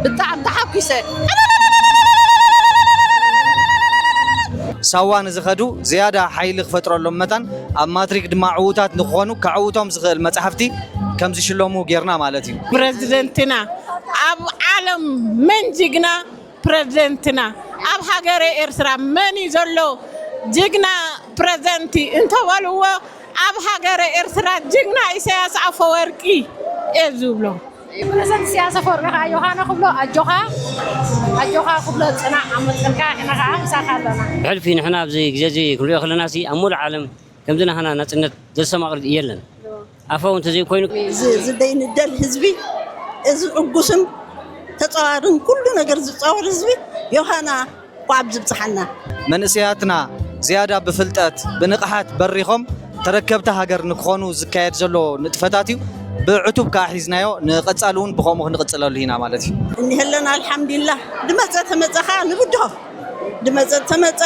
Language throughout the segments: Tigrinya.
ብጣዕሚ ተሓጒሰ። ሳዋ ንዝኸዱ ዝያዳ ሓይሊ ክፈጥረሎም መታን ኣብ ማትሪክ ድማ ዕዉታት ንክኾኑ ከዕውቶም ዝኽእል መጻሕፍቲ ከም ዝሽለሙ ጌርና ማለት እዩ። ፕረዚደንትና ኣብ ዓለም መን ጅግና ፕረዚደንትና ኣብ ሃገረ ኤርትራ መን እዩ ዘሎ ጅግና ፕረዚደንቲ እንተበልዎ ኣብ ሃገረ ኤርትራ ጅግና ኢሳያስ ኣፈወርቂ እየ ዝብሎ። ፕረዚደንት ኢሳያስ ኣፈወርቂ ከዓ ዮሃና ክብሎ ኣጆኻ ኣጆኻ ክብሎ ፅናዕ ኣመፀልካ ንሕና ከዓ ምሳኻ ኣለና። ብሕልፊ ንሕና ኣብዚ ግዜ እዚ ክንሪኦ ከለና ሲ ኣብ ሙሉእ ዓለም ከምዚ ናህና ናፅነት ዘሰማቕር የለን። ኣፋው እንተዘይኮይኑ ዝደይንደል ህዝቢ እዚ ዕጉስን ተፃዋርን ኩሉ ነገር ዝፃወር ህዝቢ ዮሃና ኳብ ዝብፅሓና። መንእሰያትና ዝያዳ ብፍልጠት ብንቕሓት በሪኾም ተረከብቲ ሃገር ንክኾኑ ዝካየድ ዘሎ ንጥፈታት እዩ። ብዕቱብ ከዓ ሒዝናዮ ንቐፃሊ እውን ብኸምኡ ክንቕፅለሉ ኢና ማለት እዩ። እኒሀለና ኣልሓምዱሊላህ ድመፀ ተመፀ ከዓ ንብድሆ ድመፀ ተመፀ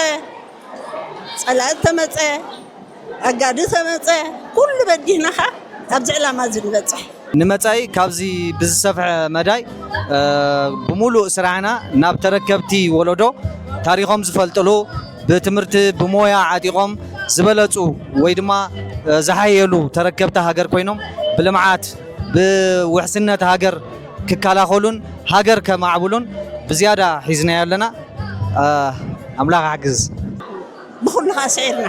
ጸላኢ ተመጸ፣ ኣጋዲ ተመጸ፣ ኩሉ በዲህና ኸኣ ኣብዚ ዕላማ እዚ ንበጽሕ። ንመጻኢ ካብዚ ብዝሰፍሐ መዳይ ብሙሉእ ስራሕና ናብ ተረከብቲ ወለዶ ታሪኾም ዝፈልጥሉ ብትምህርቲ ብሞያ ዓጢቖም ዝበለጹ ወይ ድማ ዝሓየሉ ተረከብቲ ሃገር ኮይኖም ብልምዓት ብውሕስነት ሃገር ክከላኸሉን ሃገር ከማዕብሉን ብዝያዳ ሒዝናዮ ኣለና። ኣምላኽ ይሓግዝ። ብኹሉ ከዓ ስዒርና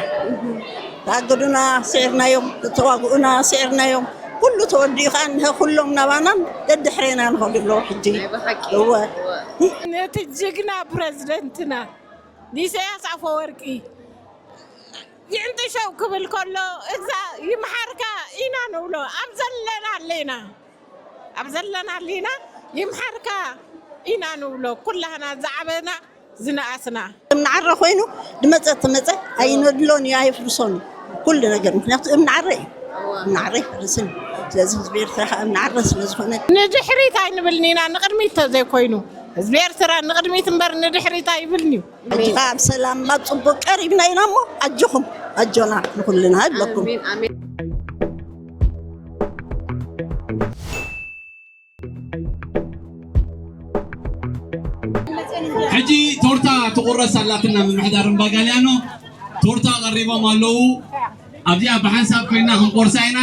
ተኣገዱና ስዒርናዮም ተዋግኡና ስዒርናዮም ኩሉ ተወዲኡ ከዓ እነሀ ኩሎም ናባናን ደድሕሬና ንኸዱ ኣለዉ ሕጂ እወ ነቲ ጅግና ፕረዚደንትና ንኢሳያስ ኣፈወርቂ ይዕንጥሸው ክብል ከሎ እዛ ይምሓርካ ኢና ንብሎ ኣብ ዘለና ኣለና ኣብ ዘለና ኣለና ይምሓርካ ኢና ንብሎ ኩላህና ዝዓበና ዝነኣስና። እምኒ ዓረ ኮይኑ ድመፀ ተመፀ ኣይነድሎን እዩ ኣየፍርሶን እዩ ኩሉ ነገር ምክንያቱ እምኒ ዓረ እዩ እምኒ ዓረ ኣይፈርስን እዩ ስለዚ ህዝቢ ኤርትራ ከዓ እምኒ ዓረ ስለዝኮነ ንድሕሪት ኣይንብልን ኢና ንቅድሚት ተዘይኮይኑ ህዝቢ ኤርትራ ንቅድሚት እምበር ንድሕሪት ኣይብልን እዩ። ሕጂ ከዓ ኣብ ሰላም ኣብ ፅቡቅ ቀሪብና ኢና እሞ ኣጆኹም ኣጆና ንኩልና ይብለኩም። ሕጂ ቶርታ ትቑረስ ኣላትና ምምሕዳር እምባ ጋልያኖ ቶርታ ቀሪቦም ኣለዉ ኣብዚኣ ብሓንሳብ ኮይና ክንቆርሳ ኢና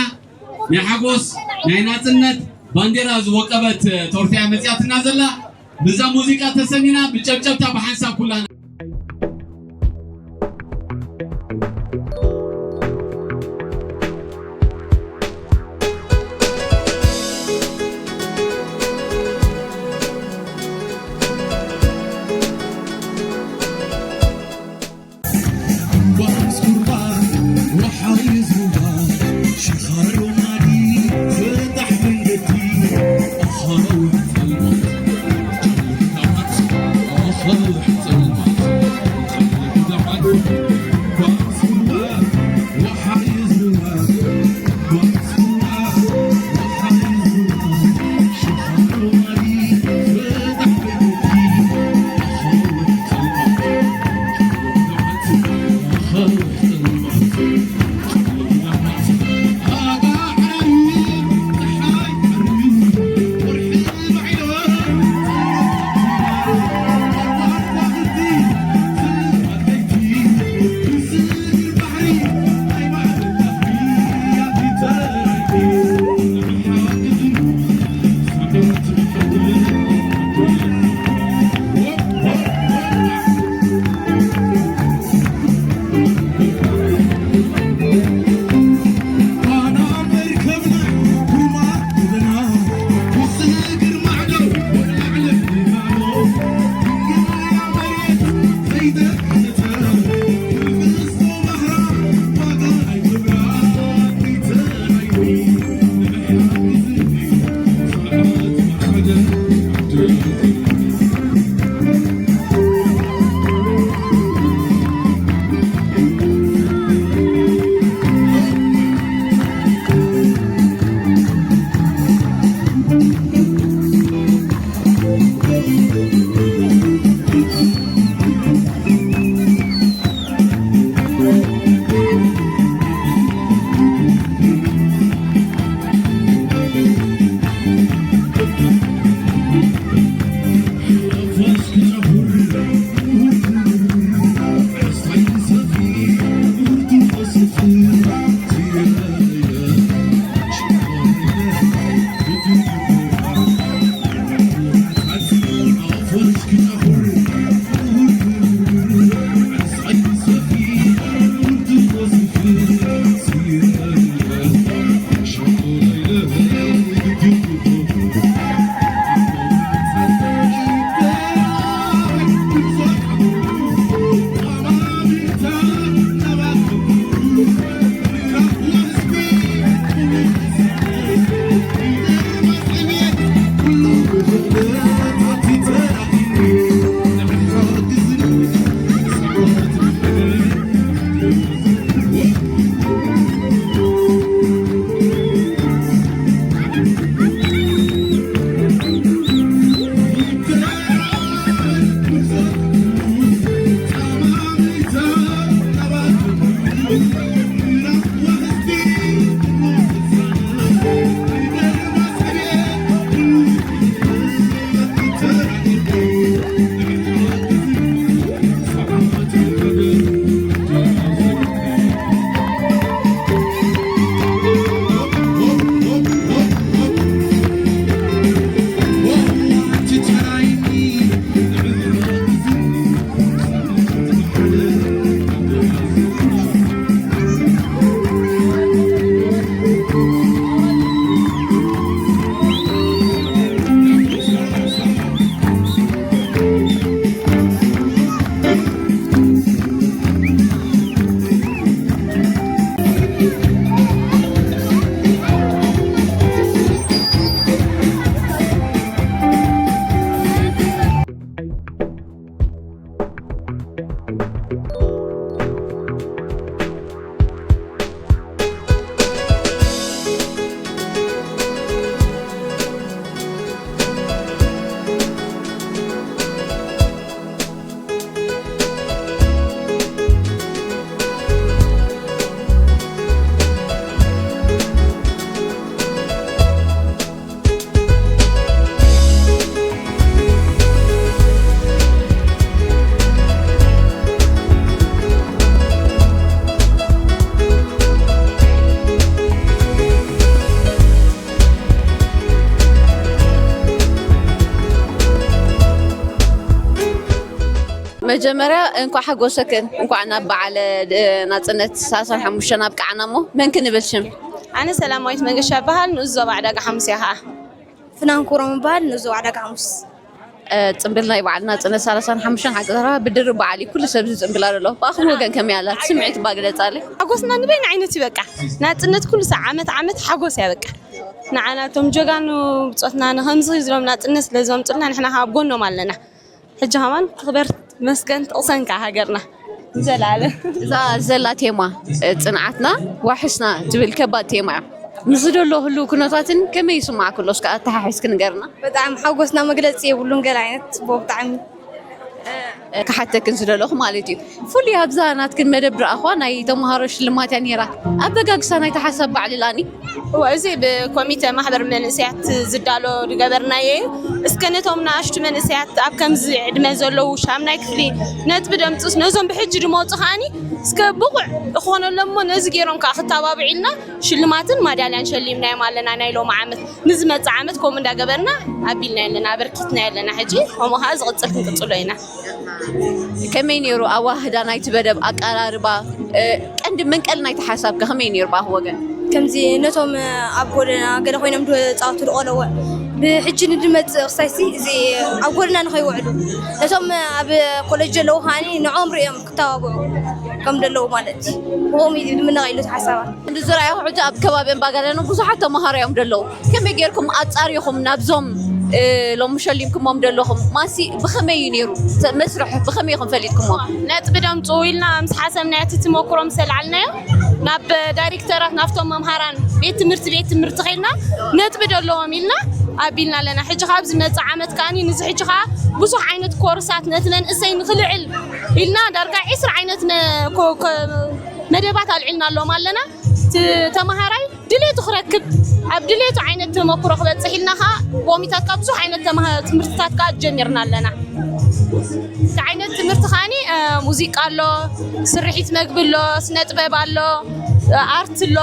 ናይ ሓጎስ ናይ ናፅነት ባንዴራ ዝወቀበት ቶርታ እያ መፅያትና ዘላ ብዛ ሙዚቃ ተሰኒና ብጨብጨብታ ብሓንሳብ ኩላና መጀመርያ እንኳዕ ሓጎሰክን፣ እንኳዕ ናብ በዓል ናፅነት ሰላሳን ሓሙሽተን ኣብቃዓና። እሞ መን ክንብል ሽም? ኣነ ሰላማዊት መንገሻ እበሃል፣ ንኡስ ዞባ ዕዳጋ ሓሙስ እያ ኸዓ። ፍናን ኩሮም እበሃል፣ ንኡስ ዞባ ዕዳጋ ሓሙስ። ጽምብል ናይ በዓል ናጽነት ሰላሳን ሓሙሽተን ሓቂ ዘረባ ብድርብ በዓል እዩ፣ ኩሉ ሰብ ዝጽምብል ኣሎ። ብኣኹም ወገን ከመይ ኣላ እቲ ስምዒት እባ ግለጻለይ። ሓጎስና ንበይኑ ዓይነት እዩ በቃ። ናጽነት ኩሉ ሳዕ ዓመት ዓመት ሓጎስ እያ በቃ። ንዓና እቶም ጀጋኑ ብጾትና ንኸምዚ ዝሎም ናጽነት ስለ ዘምጹልና ንሕና ካብ ጎኖም ኣለና። ሕጂ ከማን ትኽበር ትመስገን ትቕሰን ከኣ ሃገርና ንዘለኣለም። እዛ ዘላ ቴማ፣ እ፣ ጽንዓትና ዋሕስና ትብል ከባድ ቴማ እያ። ምስ ዘሎ ህሉው ኩነታትን ከመይ ይስማዕኪ ኣሎ? እስከ ኣተሓሒዝኪ ንገርና። በጣዕሚ ሓጎስና መግለጺ የብሉን። ገለ ዓይነት ጽቡቕ ብጣዕሚ። እ፣ ክሓተክን ዝደለኹ ማለት እዩ። ፍሉይ ኣብዛ ናትክን መደብ ድረኣኹዋ ናይ ተምሃሮ ሽልማት እያ ነይራ። ኣበጋግሳ ናይታ ሓሳብ ባዕልላኒ። እወ፣ እዚ ብኮሚተ ማሕበር መንእሰያት ዝዳሎ ዝገበርናዮ እዩ። እስከ ነቶም ንኣሽቱ መንእሰያት ኣብ ከምዚ ዕድመ ዘለዉ ሻምናይ ክፍሊ ነጥቢ ደምፅስ ነዞም ብሕጂ ድመፁ ከዓኒ እስከ ብቑዕ እኾነሎም እሞ ነዚ ገይሮም ከዓ ክተባብዑ ኢልና ሽልማትን ማዳልያን ሸሊምናዮም ኣለና ናይ ሎሚ ዓመት። ንዝመፅእ ዓመት ከምኡ እንዳገበርና ኣቢልና ኣለና፣ ኣበርኪትና ኣለና። ሕጂ ከምኡ ከዓ ዝቕፅል ክንቅፅሎ ኢና። ከመይ ነይሩ ኣዋህዳ ናይቲ መደብ ኣቀራርባ? እ፣ ቀንዲ መንቀሊ ናይቲ ሓሳብ ከ ከመይ ነይሩ ብኣኹ ወገን? ከምዚ ነቶም ኣብ ጎደና ገለ ኮይኖም ዝፃወቱ ዝቆለወ ብሕጂ ንድመፅእ ክሳይሲ እዚ ኣብ ጎደና ንኸይውዕሉ ነቶም ኣብ ኮሌጅ ዘለዉ ከዓኒ ንዕኦም ሪኦም ክተባብዑ ከም ዘለዉ ማለት እዩ። ብኸምኡ እዩ ዝምነቐ ኢሉ እቲ ሓሳባት። እንዲ ዝረኣኹ ሕጂ ኣብ ከባቢ እምባጋደን ብዙሓት ተምሃሮ እዮም ዘለዉ። ከመይ ጌርኩም ኣጻሪኹም ናብዞም፣ እ፣ ሎሚ ሸሊምኩሞም ዘለኹም ማሲ ብኸመይ እዩ ነይሩ? ተ-፣ መስርሕ ብኸመይ ኢኹም ፈሊጥኩሞ? ነጥቢ ደምጽኡ ኢልና ምስ ሓሰብናዮ እቲ ተመኩሮ ምስ ኣልዓልናዮ ናብ ዳይሬክተራት ናብቶም መምሃራን ቤት ትምህርቲ ቤት ትምህርቲ ኸይድና ነጥቢ ደለዎም ኢልና ኣቢልና ኣለና። ሕጂ ካብ ዝመጽእ ዓመት ከኣኒ ንዚ ሕጂ ኸኣ ብዙሕ ዓይነት ኮርሳት ነቲ መንእሰይ ንኽልዕል ኢልና ዳርጋ ዒስራ ዓይነት ነ-፣ ኮ-፣ ኮ-፣ መደባት ኣልዒልና ኣለዎም ኣለና። እቲ ተመሃራይ ድሌቱ ክረክብ ኣብ ድሌቱ ዓይነት ተመክሮ ክበፅሕ ኢልና ከዓ ቦሚታት ካብ ብዙሕ ዓይነት ተምሃ-፣ ትምህርትታት ከዓ ጀሚርና ኣለና። እቲ ዓይነት ትምህርቲ ከዓኒ፣ እ፣ ሙዚቃ ኣሎ፣ ስርሒት መግቢ ኣሎ፣ ስነ ጥበብ ኣሎ፣ እ፣ ኣርት ኣሎ፣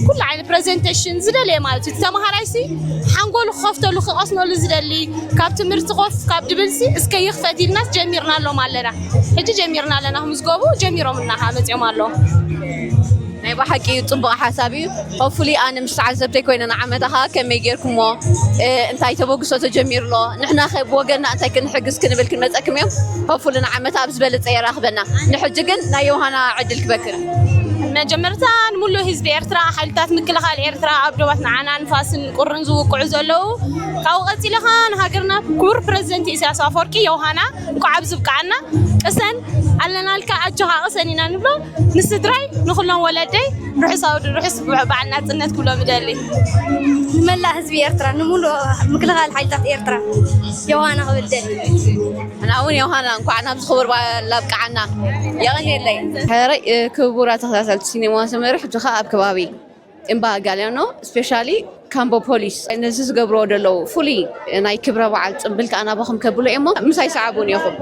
ኩሉ ዓይነት ፕሬዘንቴሽን ዝደለየ ማለት እዩ። እቲ ተምሃራይሲ ሓንጎሉ ክኸፍተሉ ክቐስነሉ ዝደሊ ካብ ትምህርቲ ኮፍ ካብ ድብልሲ እስከ ይኽፈት ኢልናስ ጀሚርና ኣሎም ኣለና። ሕጂ ጀሚርና ኣለና፣ ክምዝገቡ ጀሚሮም እና ከዓ መፂኦም ኣለዉ። ናይ ብሓቂ ጽቡቕ ሓሳብ እዩ። ሆፉሊ ኣነ ምስ ተዓዘብተይ ኮይነ ንዓመታ ኸኣ ከመይ ጌርኩሞ፣ እ፣ እንታይ ተበግሶ ተጀሚሩ ኣሎ፣ ንሕና ኸ ብወገንና እንታይ ክንሕግዝ ክንብል ክንመጸኩም እዮም። ሆፉሊ ንዓመታ ኣብ ዝበለጸ የራኽበና። ንሕጂ ግን ናይ ዮሃና ዕድል ክበክር። መጀመርታ ንሙሉእ ህዝቢ ኤርትራ፣ ሓይልታት ምክልኻል ኤርትራ ኣብ ዶባት ንዓና ንፋስን ቁርን ዝውቅዑ ዘለዉ፣ ካብኡ ቀጺለ ኸኣ ንሃገርና ክቡር ፕረዚደንት ኢሳያስ ኣፈወርቂ ዮሃና እንኳዕ ኣብዚ ብቅዓና፣ ቅሰን ኣለናልካ ኣጆኻ ቅሰን ኢና ንብሎ። ንስድራይ፣ ንኹሎም ወለደይ፣ ርሑስ ኣውድ-፣ ርሑስ በዓል ናጽነት ክብሎም እደሊ። ንመላእ ህዝቢ ኤርትራ፣ ንምሉእ ምክልኻል ሓይልታት ኤርትራ ዮሃና ክብል እደሊ። ኣና እውን ዮሃና፣ እንኳዕ ናብዚ ክቡር በዓል ኣብቅዓና። የቐንየለይ። ሕራይ፣ ክቡራት ተኸታተልቲ ሲኔማ ሰመረ፣ ሕጂ ኸኣ ኣብ ከባቢ እምባ ጋልያኖ፣ ስፔሻሊ ካምቦ ፖሊስ፣ ነዚ ዝገብርዎ ዘለዉ ፍሉይ ናይ ክብረ በዓል ጽምብል ከኣ ናባኹም ከብሎ እየ እሞ፣ ምሳይ ሰዓቡኒ ኢኹም።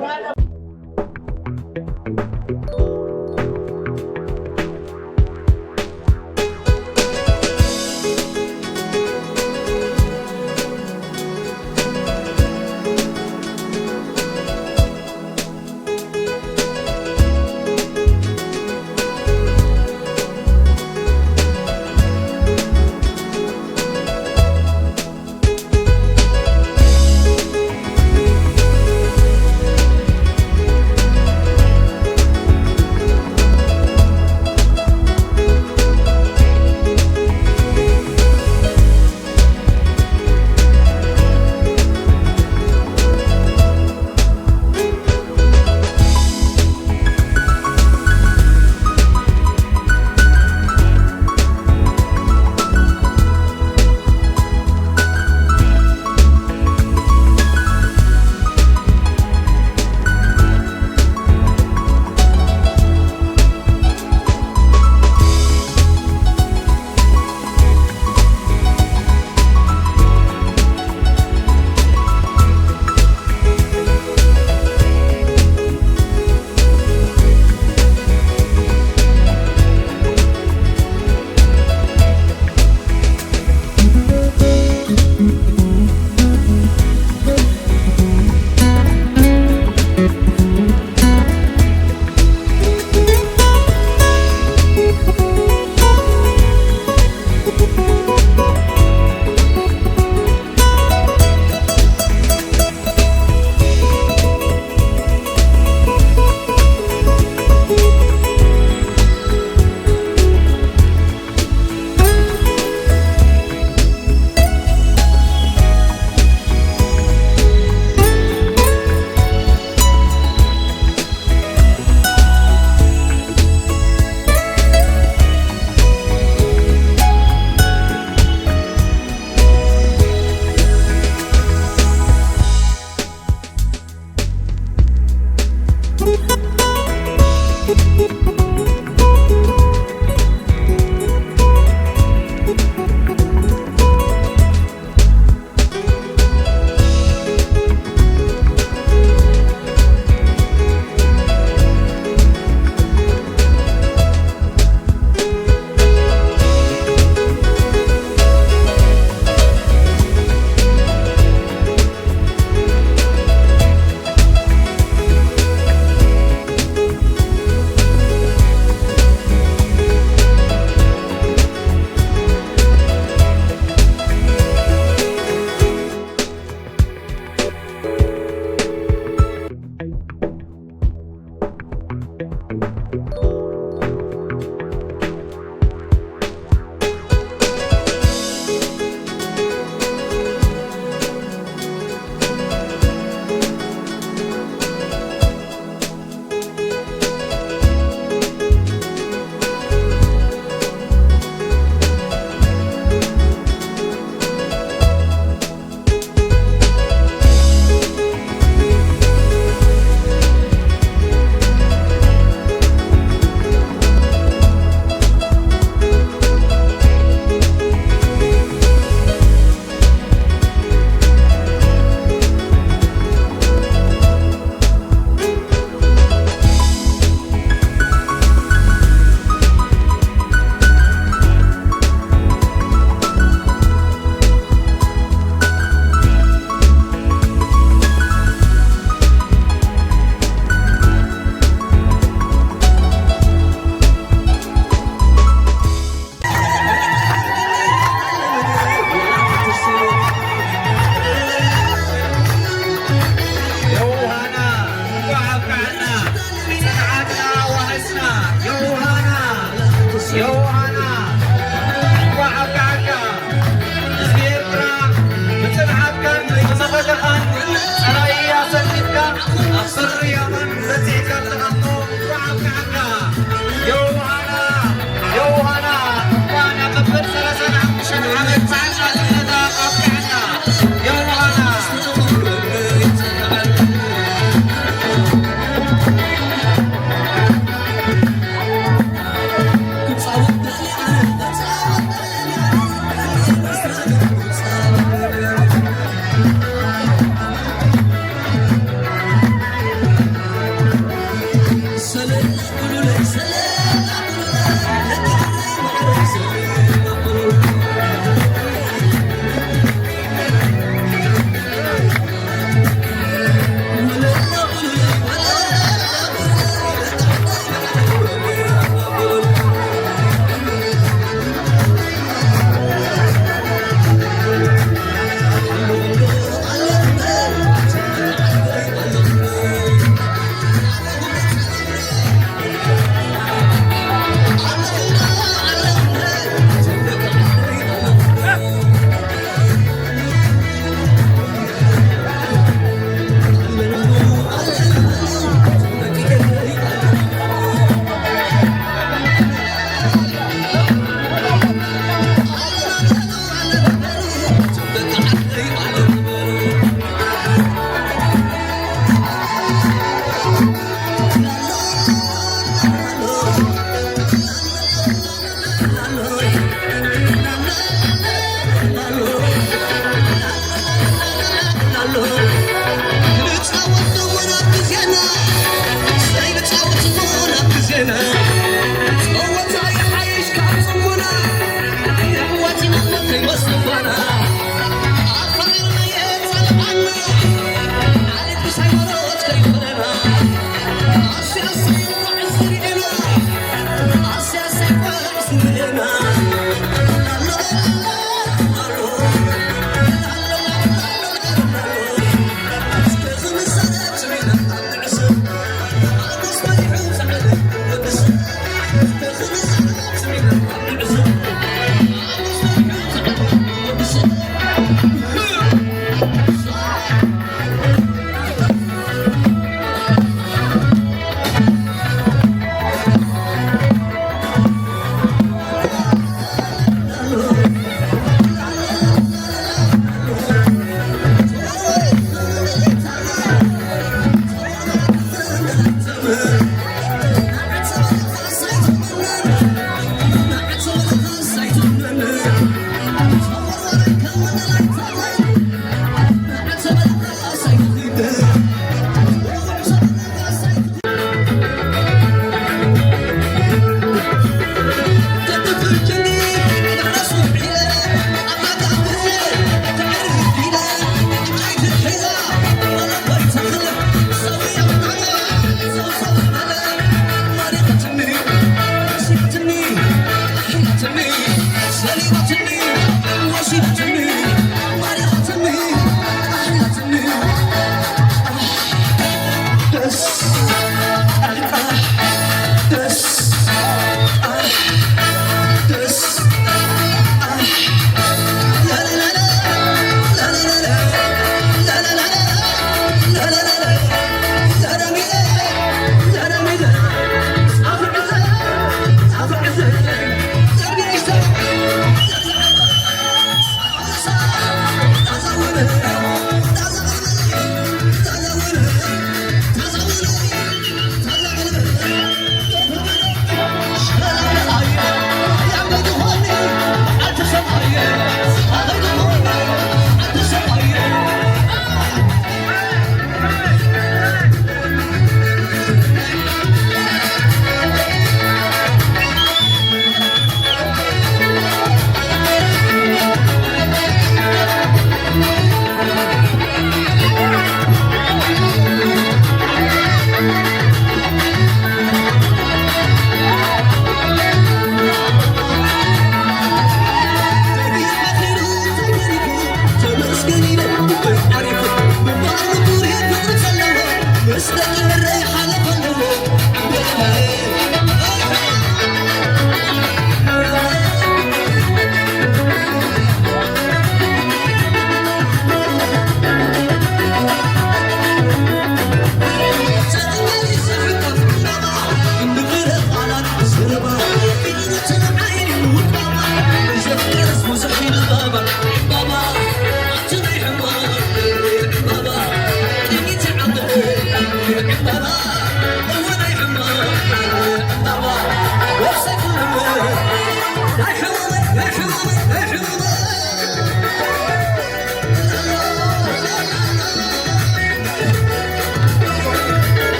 የውሃና፣ እንኳዕ ኣብቅዓና። ጽንዓትና ዋሕስና። የውሃና፣ የውሃና፣ እንኳዕ ኣብቅዓካ። ህዝቢ ኤርትራ ብጽንዓትካን ብመኸተኻን ጸላኢ ኣሰኒፍካ ኣብ በሪ የማን በጺሕካ ኣለኻ እሞ እንኳዕ ኣብቅዓካ። የውሃና፣ የውሃና፣ እንኳዕ ናብ መበል ሰላሳን ሓሙሽተን ዓመት በዓል ናጽነታ ኣብቅዓና። የውሃና።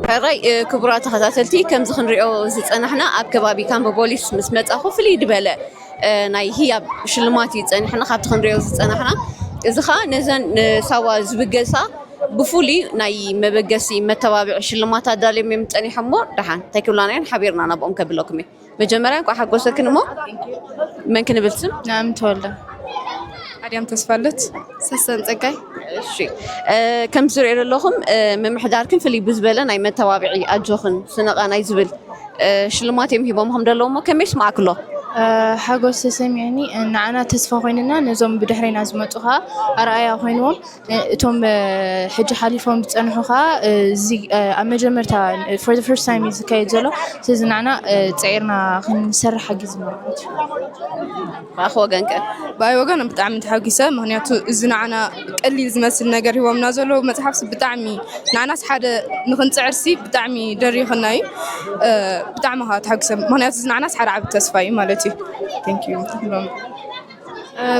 ሕራይ ክቡራት ተኸታተልቲ፣ ከምዚ ክንሪኦ ዝጸናሕና ኣብ ከባቢ ካምፕ ፖሊስ ምስ መጻኹ ፍልይ ዝበለ ናይ ህያብ ሽልማት እዩ ጸኒሕና ካብቲ ክንሪኦ ዝጸናሕና። እዚ ኸኣ ነዘን ንሳዋ ዝብገሳ ብፍሉይ ናይ መበገሲ መተባብዒ ሽልማት ኣዳልዮም እዮም ጸኒሖሞ። ደሓን እንታይ ክብላና እየን ሓቢርና ናብኦም ከብለኩም እየ። መጀመርያ እንኳዕ ሓጎሰክን። እሞ መን ክንብል ስም? ናእም ተወልደ። ኣድያም ተስፋለት። ሰሰን ጸጋይ። እሺ፣ ከም ዝሪኦ ዘለኹም ምምሕዳርክን ፍልይ ብዝበለ ናይ መተባብዒ ኣጆኽን ስነቓ ናይ ዝብል ሽልማት እዮም ሂቦም ከም ዘለዉ እሞ ከመይ ይስማዕክሎ? ሓጎስ ተሰሚዕኒ። ንዓና ተስፋ ኮይንና ነዞም ብድሕሬና ዝመፁ ከዓ ኣርኣያ ኮይንዎም። እቶም ሕጂ ሓሊፎም ዝፀንሑ ከዓ እዚ ኣብ መጀመርታ for the first time እዩ ዝካየድ ዘሎ። ስለዚ ንዓና ፅዒርና ክንሰርሕ ሓጊዝና ማለት እዩ። ብኣኺ ወገንከ? ብኣይ ወገን ብጣዕሚ ተሓጒሰ። ምክንያቱ እዚ ንዓና ቀሊል ዝመስል ነገር ሂቦምና ዘለዉ መፅሓፍሲ ብጣዕሚ ንዓናስ ሓደ ንክንፅዕርሲ ብጣዕሚ ደሪኽና እዩ። ብጣዕሚ ከዓ ተሓጒሰ። ምክንያቱ እዚ ንዓናስ ሓደ ዓቢ ተስፋ እዩ ማለት እዩ። Thank you።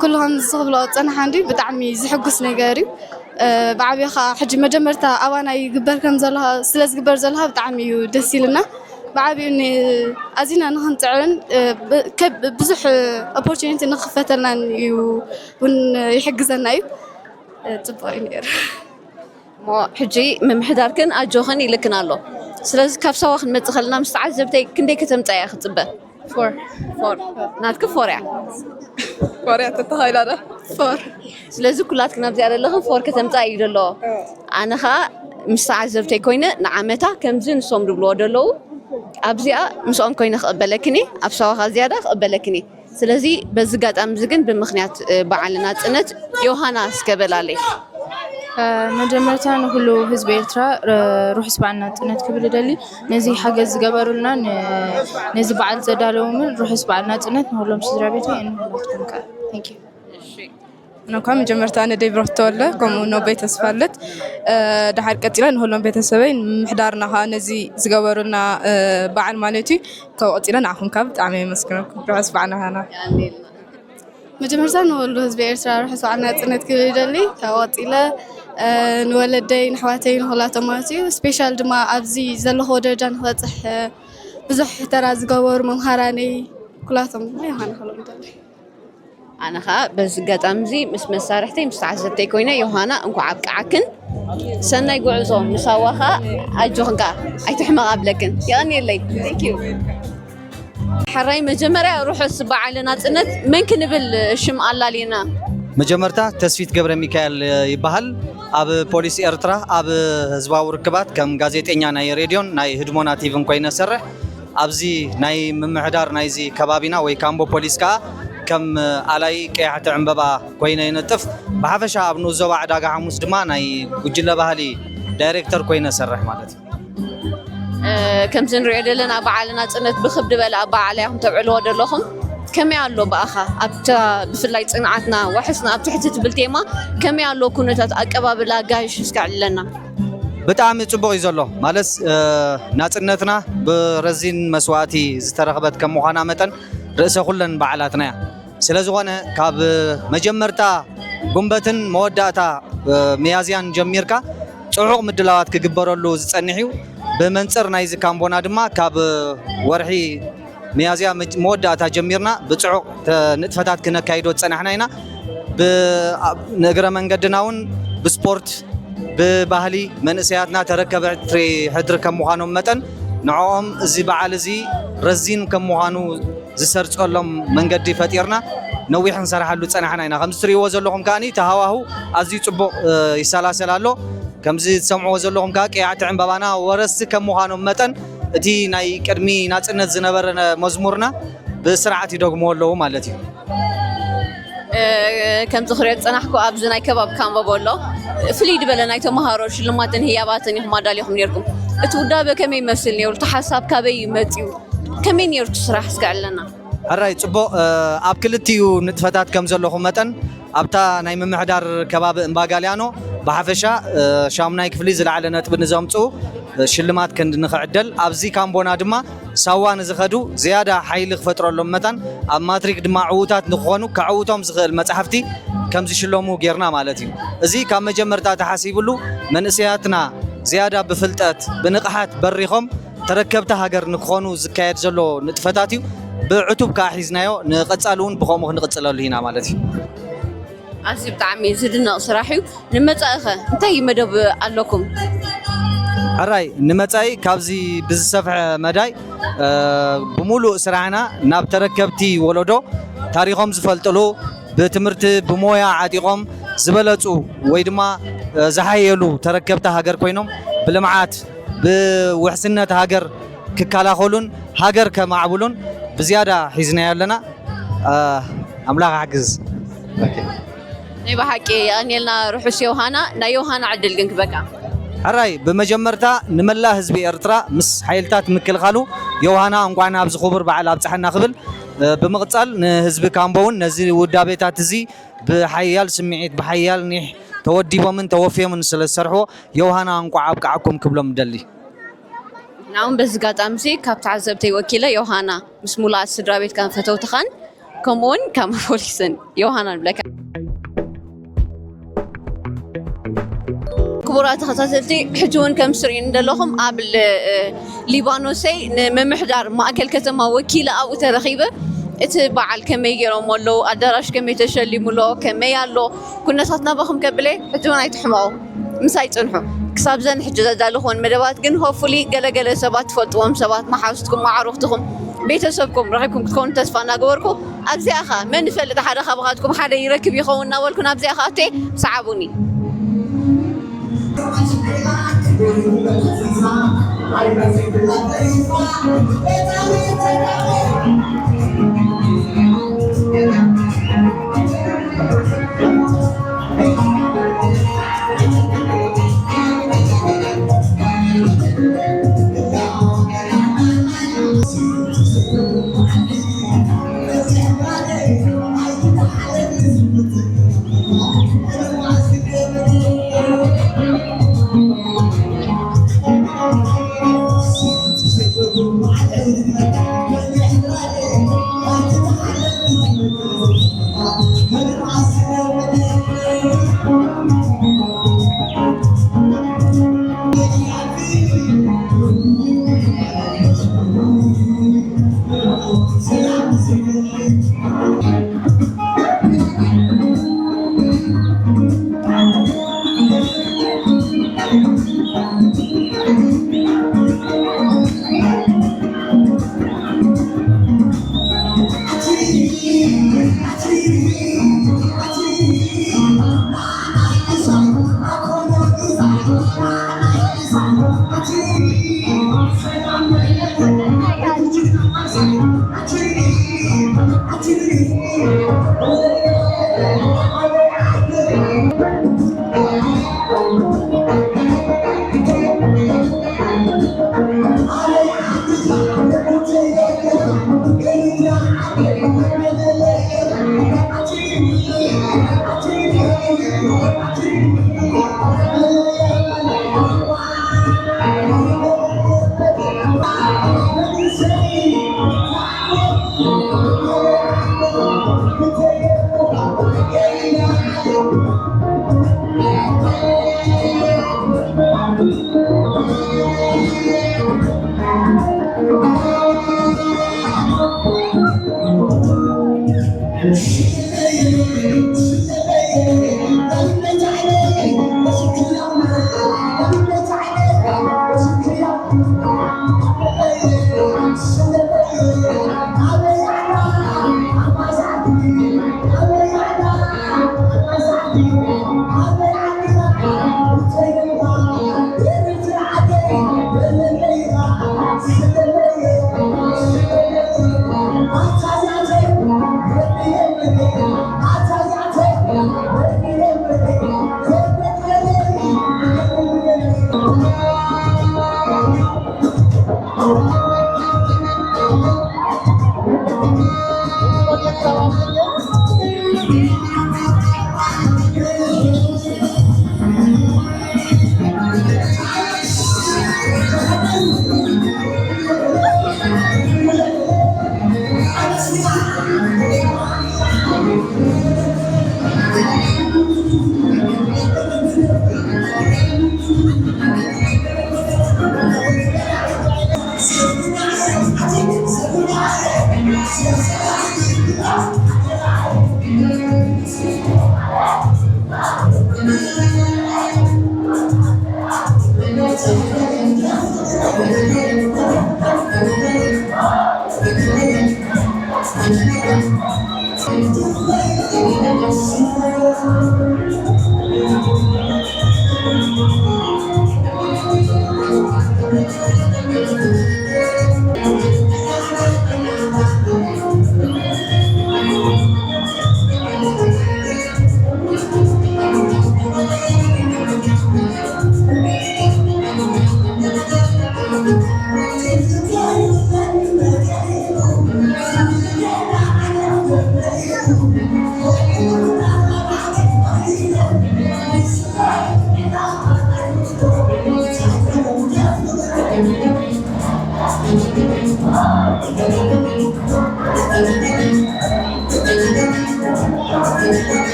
ኩሉ ከምዚ ክብሎ ዝፀናሓ እንዲ ብጣዕሚ ዝሕጉስ ነገር እዩ። ብዓብዩ ከዓ ሕጂ መጀመርታ ኣባና ይግበር ከም ዘሎ ስለ ዝግበር ዘሎ ብጣዕሚ እዩ ደስ ኢልና። ብዓብዩ ኣዚና ንክንፅዕርን ብዙሕ opportunity ንክፈተልናን እዩ እውን ይሕግዘና እዩ። ፅቡቅ እዩ ነይሩ። እሞ ሕጂ ምምሕዳርክን ኣጆኽን ኢልክን ኣሎ። ስለዚ ካብ ሳዋ ክንመፅእ ከለና ምስ ተዓዘብተይ ክንደይ ከተምፃ እያ ክፅበ? ፎር። ፎር። ናትክ ፎር እያ። ፎር እያ ተተኻኢላ ዶ? ፎር። ስለዚ ኩላትክን ኣብዚኣ ዘለኽን ፎር ከተምፃ እዩ ዘሎ። ኣነ ኸዓ ምስ ተዓዘብተይ ኮይነ ንዓመታ ከምዚ ንሶም ዝብልዎ ዘለዉ ኣብዚኣ ምስኦም ኮይነ ክቕበለክን እየ። ኣብ ሳዋ ኸዓ ዝያዳ ክቕበለክን እየ። ስለዚ በዚ ኣጋጣሚ እዚ ግን ብምኽንያት በዓል ናፅነት ዮሃና እስከ በላለይ። መጀመርታ ንኩሉ ህዝቢ ኤርትራ ርሑስ በዓል ናፅነት ክብል እደሊ። ነዚ ሓገዝ ዝገበሩልና ነዚ በዓል ዘዳለዉ እውን ርሑስ በዓል ናፅነት ንኩሎም ስድራ ቤተይ ንኩላትኩም ከ። Thank you። እነኳ መጀመርታ ንደይ ብሮክ ተወልደ ከምኡ ነቦይ ተስፋለት ድሓር ቀፂለ ንኩሎም ቤተሰበይ ምምሕዳርና ከዓ ነዚ ዝገበሩልና በዓል ማለት እዩ። ካብኡ ቀፂለ ንዓኹም ከዓ ብጣዕሚ የመስግነኩም። ርሑስ በዓል ናሃና። መጀመርታ ንወሉ ህዝቢ ኤርትራ ርሑስ በዓል ናጽነት ክብል ይደሊ። ካብ ቀጺለ ንወለደይ ንኣሕዋተይ ንኹላቶም ማለት እዩ። ስፔሻል ድማ ኣብዚ ዘለኽዎ ደረጃ ንክበጽሕ ብዙሕ ተራ ዝገበሩ መምሃራነይ ኩላቶም ድማ ዮሃና ክብሎም ይደሊ። ኣነ ኸኣ በዚ ኣጋጣሚ እዚ ምስ መሳርሕተይ ምስ ተዓዘብተይ ኮይነ ዮሃና እንኳዕ ኣብቅዓክን ሰናይ ጉዕዞ ምሳዋ ኸኣ ኣጆኽን ከኣ ኣይትሕመቓ እብለክን። የቐንየለይ። Thank you። ሕራይ መጀመርያ ርሑስ በዓል ናጽነት መን ክንብል ሽም ኣላሊና? መጀመርታ ተስፊት ገብረ ሚካኤል ይበሃል። ኣብ ፖሊስ ኤርትራ ኣብ ህዝባዊ ርክባት ከም ጋዜጠኛ ናይ ሬድዮን ናይ ህድሞና ቲቪን ኮይነ እሰርሕ። ኣብዚ ናይ ምምሕዳር ናይዚ ከባቢና ወይ ካምቦ ፖሊስ ከኣ ከም ኣላይ ቀያሕቲ ዕምበባ ኮይነ ይነጥፍ። ብሓፈሻ ኣብ ንኡስ ዞባ ዕዳጋ ሓሙስ ድማ ናይ ጉጅለ ባህሊ ዳይሬክተር ኮይነ እሰርሕ ማለት እዩ። ከምዚ ንሪኦ ዘለና በዓል ናጽነት ብክብ ዝበለ ኣበዓዕላ ኢኹም ተብዕልዎ ዘለኹም። ከመይ ኣሎ ብኣኻ ኣብታ ብፍላይ ጽንዓትና ዋሕስና ኣብ ትሕቲ ትብል ቴማ ከመይ ኣሎ ኩነታት ኣቀባብላ ኣጋይሽ እስከ ኣዕልለና። ብጣዕሚ ጽቡቕ እዩ ዘሎ። ማለትስ ናጽነትና ብረዚን መስዋእቲ ዝተረኽበት ከም ምዃና መጠን ርእሰ ኩለን በዓላትና እያ። ስለ ዝኾነ ካብ መጀመርታ ጉንበትን መወዳእታ ሚያዝያን ጀሚርካ ጽዑቕ ምድላዋት ክግበረሉ ዝጸንሕ እዩ። ብመንጽር ናይዚ ካምቦና ድማ ካብ ወርሒ ሚያዝያ መወዳእታ ጀሚርና ብጽዑቕ ንጥፈታት ክነካይዶ ዝጸናሕና ኢና። ንእግረ መንገድና እውን ብስፖርት ብባህሊ መንእሰያትና ተረከብቲ ሕድሪ ከም ምዃኖም መጠን ንዕኦም እዚ በዓል እዚ ረዚን ከም ምዃኑ ዝሰርጸሎም መንገዲ ፈጢርና ነዊሕ ክንሰርሓሉ ዝጸናሕና ኢና። ከምዚ ትርእይዎ ዘለኹም ከኣ እቲ ሃዋሁ ኣዝዩ ጽቡቕ ይሰላሰል ኣሎ። ከምዚ ትሰምዕዎ ዘለኹም ከዓ ቀያዕቲ ዕምባባና ወረስቲ ከም ምዃኖም መጠን እቲ ናይ ቅድሚ ናፅነት ዝነበረ መዝሙርና ብስርዓት ይደግምዎ ኣለዉ ማለት እዩ። ከምዚ ክሪኦ ዝፀናሕኩ ኣብዚ ናይ ከባቢ ካምቦ ኣሎ ፍልይ ዝበለ ናይ ተምሃሮ ሽልማትን ህያባትን ኢኹም ኣዳሊኹም ነርኩም። እቲ ውዳበ ከመይ ይመስል ነይሩ? እቲ ሓሳብ ካበይ እዩ መፂኡ? ከመይ ነይሩ እቲ ስራሕ እስከ ዕለና። ሕራይ ፅቡቕ። ኣብ ክልቲኡ ንጥፈታት ከም ዘለኹ መጠን ኣብታ ናይ ምምሕዳር ከባቢ እምባጋልያኖ ብሓፈሻ ሻሙናይ ክፍሊ ዝለዓለ ነጥቢ ንዘምፅኡ ሽልማት ክንዲ ንኽዕደል ኣብዚ ካምቦና ድማ ሳዋ ንዝኸዱ ዝያዳ ሓይሊ ክፈጥረሎም መታን ኣብ ማትሪክ ድማ ዕዉታት ንክኾኑ ከዕውቶም ዝኽእል መጻሕፍቲ ከም ዝሽለሙ ጌርና ማለት እዩ። እዚ ካብ መጀመርታ ተሓሲብሉ መንእሰያትና ዝያዳ ብፍልጠት ብንቕሓት በሪኾም ተረከብቲ ሃገር ንክኾኑ ዝካየድ ዘሎ ንጥፈታት እዩ። ብዕቱብ ከዓ ሒዝናዮ ንቐጻሊ እውን ብኸምኡ ክንቕጽለሉ ኢና ማለት እዩ። ኣዝዩ ብጣዕሚ ዝድነቕ ስራሕ እዩ። ንመጻኢኸ እንታይ መደብ ኣለኩም? ሕራይ ንመጻኢ ካብዚ ብዝሰፍሐ መዳይ ብሙሉእ ስራሕና ናብ ተረከብቲ ወለዶ ታሪኾም ዝፈልጥሉ ብትምህርቲ ብሞያ ዓጢቖም ዝበለፁ ወይ ድማ ዝሓየሉ ተረከብቲ ሃገር ኮይኖም ብልምዓት ብውሕስነት ሃገር ክከላኸሉን ሃገር ከማዕብሉን ብዝያዳ ሒዝናዮ ኣለና። ኣምላኽ ሓግዝ። ናይ ብሓቂ የቐንየልና ርሑስ ዮሃና። ናይ ዮሃና ዕድል ግን ክበካ። ሕራይ ብመጀመርታ ንመላእ ህዝቢ ኤርትራ ምስ ሓይልታት ምክልኻሉ ዮሃና እንቋዕ ናብዚ ክቡር በዓል ኣብፀሐና ክብል ብምቕፃል ንህዝቢ ካምቦ እውን ነዚ ውዳቤታት እዚ ብሓያል ስምዒት ብሓያል ኒሕ ተወዲቦምን ተወፍዮምን ስለ ዝሰርሕዎ ዮሃና እንቋዕ ኣብቃዓኩም ክብሎም እደሊ። ንዓውን በዚ ኣጋጣሚ እዚ ካብ ተዓዘብተይ ወኪለ ዮሃና ምስ ሙሉኣት ስድራ ቤትካን ፈተውትኻን ከምኡውን ካብ ፖሊስን ዮሃና ንብለካ። ክቡራት ተኸታተልቲ ሕጂ እውን ከም ትርእዩኒ ዘለኹም ኣብ ል- ሊባኖሰይ ንምምሕዳር ማእከል ከተማ ወኪለ ኣብኡ ተረኺበ እቲ በዓል ከመይ ገይሮም ኣለዉ ኣዳራሽ ከመይ ተሸሊሙ ኣሎ ከመይ ኣሎ ኩነታት ናባኹም ከብለ ሕጂ እውን ኣይትሕመቑ ምሳይ ፅንሑ ክሳብ ዘን ሕጂ ዘዳለኹወን መደባት ግን ሆፉሊ ገለገለ ሰባት ትፈልጥዎም ሰባት መሓውስትኩም መዓሩኽትኹም ቤተሰብኩም ረኺብኩም ክትኮኑ ተስፋ እናገበርኩ ኣብዚኣ ኸ መን ይፈልጥ ሓደ ካባኻትኩም ሓደ ይረክብ ይኸውን እናበልኩ ናብዚኣ ኸ ኣቴ ሰዓቡኒ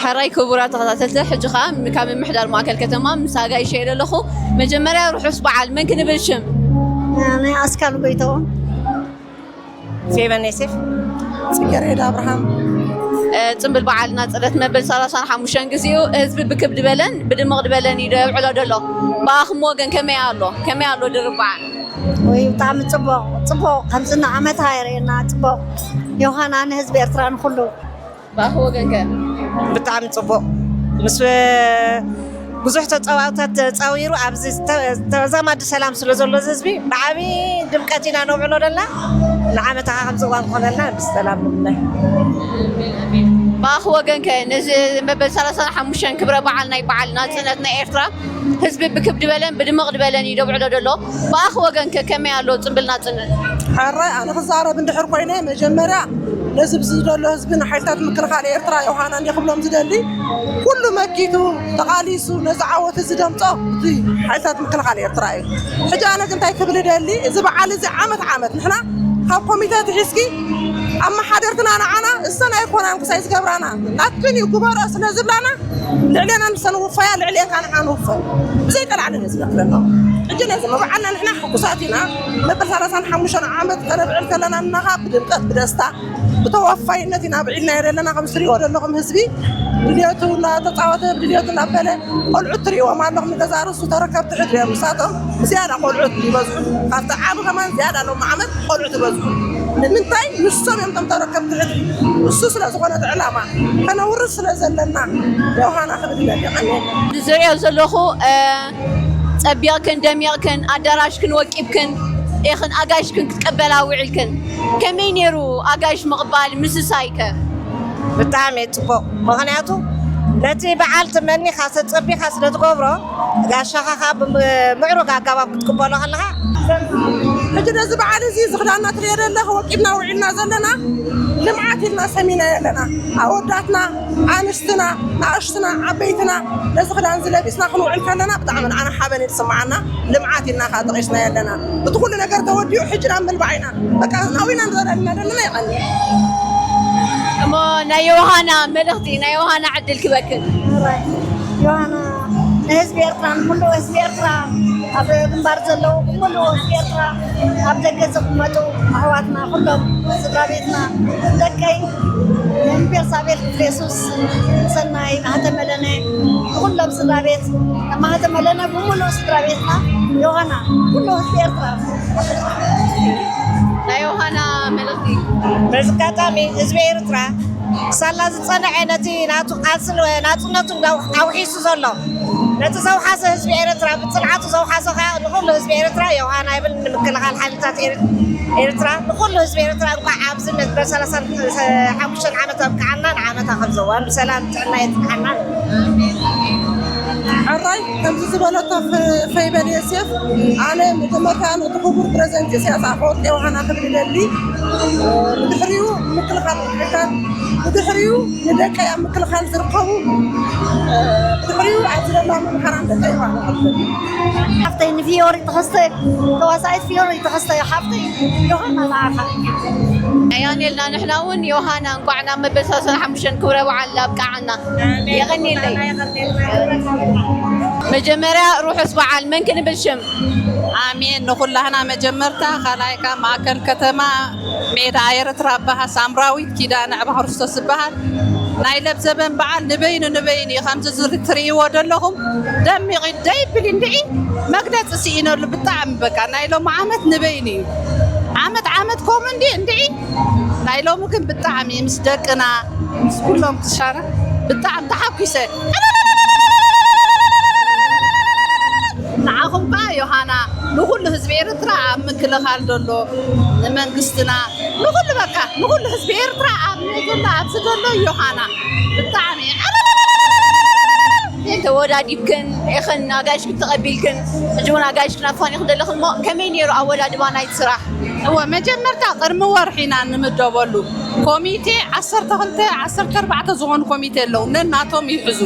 ሕራይ ክቡራት ተኸታተልቲ፣ ሕጂ ኸኣ ካብ ምምሕዳር ማእከል ከተማ ምስ ኣጋይሸ እየ ዘለኹ። መጀመርያ ርሑስ በዓል። መን ክንብል ሽም? ናይ ኣስካል ጎይታኦም። ፌቨን ዮሴፍ። ጽጌረዳ ኣብርሃም። እ፣ ጽምብል በዓል ናጽነት መበል ሰላሳን ሓሙሽተን ግዜኡ ህዝቢ ብክብ ዝበለን ብድምቕ ዝበለን እዩ ደብዕሎ ደሎ። ብኣኹም ወገን ከመይ ኣሎ? ከመይ ኣሎ ድርብ በዓል? ወይ ብጣዕሚ ጽቡቕ፣ ጽቡቕ። ከምዚ እናዓመታ የርእየና፣ ጽቡቕ። ዮሃና ንህዝቢ ኤርትራ ንኹሉ። ብኣኹ ወገንከ? ብጣዕሚ ጽቡቕ። ምስ ብዙሕ ተጻዋታት ተጻዊሩ ኣብዚ ዝተ-፣ ተዛማዲ ሰላም ስለ ዘሎ እዚ ህዝቢ ብዓቢ ድምቀት ኢና ነብዕሎ ዘለና። ንዓመታ ከምዚ እዋን ክኾነልና ብሰላም ንምነ። ብኣኹ ወገንከ ነዚ መበል ሰላሳን ሓሙሽተን ክብረ በዓል ናይ በዓል ናጽነት ናይ ኤርትራ ህዝቢ ብክብ ዝበለን ብድምቕ ዝበለን እዩ ደብዕሎ ዘሎ። ብኣኹ ወገንከ ከመይ ኣሎ ጽምብል ናጽነት? ሕራይ ኣነ ክዛረብ እንድሕር ኮይነ መጀመርያ ነዚ ብዚ ዘሎ ህዝቢ ንሓይልታት ምክልኻል ኤርትራ ዮሃና እንዲ ክብሎም ዝደሊ ኩሉ መኪቱ ተቓሊሱ ነዚ ዓወት እዚ ደምጾ እቲ ሓይልታት ምክልኻል ኤርትራ እዩ። ሕጂ ኣነ ግን እንታይ ክብል እደሊ፣ እዚ በዓል እዚ ዓመት ዓመት ንሕና ካብ ኮሚተ ትሒዝኪ ኣመሓደርትና ንዓና እሰን ኣይኮናን ክሳይ ዝገብራና ናትክን እዩ ግበሮ ስለ ዝብላና ልዕሌና ንሰን ውፈያ ልዕሌን ካን ዓን ውፈ ብዘይ ቀላዕልን ህዝቢ ክለና። ሕጂ ነዚ መብዓልና ንሕና ሕጉሳት ኢና። መበል ሰላሳን ሓሙሽተን ዓመት ከነብዕል ከለና እናኻ ብድምቀት ብደስታ ብተወፋይነት ኢና ብዒልና ዘለና። ከም ዝትሪእዎ ዘለኹም ህዝቢ ድልየቱ እናተፃወተ ብድልየቱ እናበለ ቆልዑት ትሪእዎም ኣለኹም። ንገዛ ርእሱ ተረከብቲ ሕድሪ እዮም። ንሳቶም ዝያዳ ቆልዑት ይበዝሑ። ካብቲ ዓቢ ከማን ዝያዳ ሎም ዓመት ቆልዑት ይበዝሑ። ንምንታይ? ንሶም እዮም እቶም ተረከብቲ ሕድሪ። እሱ ስለ ዝኾነ እቲ ዕላማ ከነውርስ ስለ ዘለና ዮሃና ክብል ይደሊ። ቀኒ ዝሪኦ ዘለኹ፣ እ፣ ጸቢቕክን ደሚቕክን ኣዳራሽክን ወቂብክን ኢኽን ኣጋይሽክን ክትቀበላ ውዒልክን። ከመይ ነይሩ ኣጋይሽ ምቕባል ምስሳይከ? ብጣዕሚ እዩ ጽቡቕ። ምኽንያቱ ነቲ በዓል ትመኒኻ ተጸቢኻ ስለ ትገብሮ፣ ጋሻኻ ኸኣ ብምዕሩግ ኣገባብ ክትቅበሎ ከለኻ። ሕጂ ነዚ በዓል እዚ፣ እዚ ክዳንና ትርእዮ ዘለኻ፣ ወቂብና ውዒልና ዘለና፣ ልምዓት ኢልና ሰሚናዮ ኣለና። ኣወዳትና፣ ኣንስትና፣ ንኣሽቱና፣ ዓበይትና፣ ነዚ ክዳን እዚ ለቢስና ክንውዕል ከለና፣ ብጣዕሚ ንዓና ሓበን እዩ ዝስምዓና። ልምዓት ኢልና ከኣ ጠቒስናዮ ኣለና። እቲ ኩሉ ነገር ተወዲኡ፣ ሕጂ ናብ ምልባዕ ኢና። በቃ፣ ናዊና ንዘለና ዘለና ይቐኒ። እሞ ናይ ዮሃና መልእኽቲ፣ ናይ ዮሃና ዕድል ክበክን። ዮሃና፣ ንህዝቢ ኤርትራ፣ ንኩሉ ህዝቢ ኤርትራ፣ ኣብ ግንባር ዘለዉ ኩሉ ህዝቢ ኤርትራ፣ ኣብ ደገ ዝቕመጡ ኣሕዋትና ኩሎም፣ ስድራ ቤትና፣ ደቀይ፣ ንቤርሳቤል ክፍለ የሱስ፣ ሰናይ፣ ማህተመለነ፣ ኩሎም ስድራ ቤት፣ ማህተመለነ ብምሉእ ስድራ ቤትና፣ ዮሃና፣ ኩሉ ህዝቢ ኤርትራ። ናይ ዮሃና መልእኽቲ። በዚ ኣጋጣሚ ህዝቢ ኤርትራ ሳላ ዝጸንዐ ነቲ ናቱ ቃልስን ናጽነቱን ኣውሒሱ ዘሎ፣ ነቲ ዘውሓሰ ህዝቢ ኤርትራ፣ ብጽንዓቱ ዘውሓሰ ከኣ ንኹሉ ህዝቢ ኤርትራ፣ ዮሃና ይብል፣ ንምክልኻል ሓይልታት ኤር- ኤርትራ፣ ንኹሉ ህዝቢ ኤርትራ እንኳዕ ኣብዚ መበል ሰላሳን ሓሙሽተን ዓመት ኣብቅዓና፣ ንዓመታ ከም ዘዋን ብሰላም ጥዕና የጽንሓና። ሕራይ ከምዚ ዝበለቶ ፈይበል የሴፍ፣ ኣነ መጀመርታ ነቲ ክቡር ፕረዚደንት ኢሳያስ ኣፈወርቂ ዮሃና ክብል ይደሊ። ብድሕሪኡ ምክልኻል ሓይልታት፣ ብድሕሪኡ ንደቀይ ኣብ ምክልኻል ዝርከቡ፣ ብድሕሪኡ ኣብዚ ደላ መምሃራን ደቀይ ዮሃና ክብል። ሓፍተይ ንፊዮሪ ተኸስተ፣ ተዋሳኢት ፊዮሪ ተኸስተ ሓፍተይ፣ ዮሃና ንዓኻ። ኣያኔልና ንሕና እውን ዮሃና እንኳዕ ናብ መበል ሰላሳን ሓሙሽተን ክብረ በዓል ኣብቅዓና። የቐንየለይ። መጀመርያ ርሑስ በዓል መን ክንብል ሽም? ኣሜን። ንኹላህና መጀመርታ፣ ካልኣይ ካብ ማእከል ከተማ ሜዳ ኤርትራ እበሃል፣ ሳምራዊት ኪዳነ ዕባ ክርስቶስ እበሃል። ናይ ለብዘበን በዓል ንበይኑ ንበይኑ እዩ። ከምዚ ዝሪ- ትርእይዎ ዘለኹም ደሚቑ ደይብል እንድዒ፣ መግለፂ ስኢነሉ ብጣዕሚ። በቃ ናይ ሎሚ ዓመት ንበይኑ እዩ። ዓመት ዓመት ከምኡ እንዲ እንድዒ፣ ናይ ሎሚ ግን ብጣዕሚ ምስ ደቅና ምስ ኩሎም ክሻረ ብጣዕሚ ተሓጒሰ። ንዓኹም ከኣ ዮሃና፣ ንኹሉ ህዝቢ ኤርትራ ኣብ ምክልኻል ዘሎ፣ ንመንግስትና፣ ንኹሉ በቃ ንኹሉ ህዝቢ ኤርትራ ኣብ ናይ ዘሎ ኣብዚ ዘሎ ዮሃና ብጣዕሚ ተወዳዲብክን ኢኽን ኣጋይሽክን ተቐቢልክን፣ ሕጂ እውን ኣጋይሽክን ኣፋኒኽን ዘለኽን እሞ ከመይ ነይሩ ኣወዳድባ ናይቲ ስራሕ? እወ፣ መጀመርታ ቅድሚ ወርሒ ኢና ንምደበሉ። ኮሚቴ ዓሰርተ ክልተ ዓሰርተ ኣርባዕተ ዝኾኑ ኮሚቴ ኣለዉ፣ ነናቶም ይሕዙ።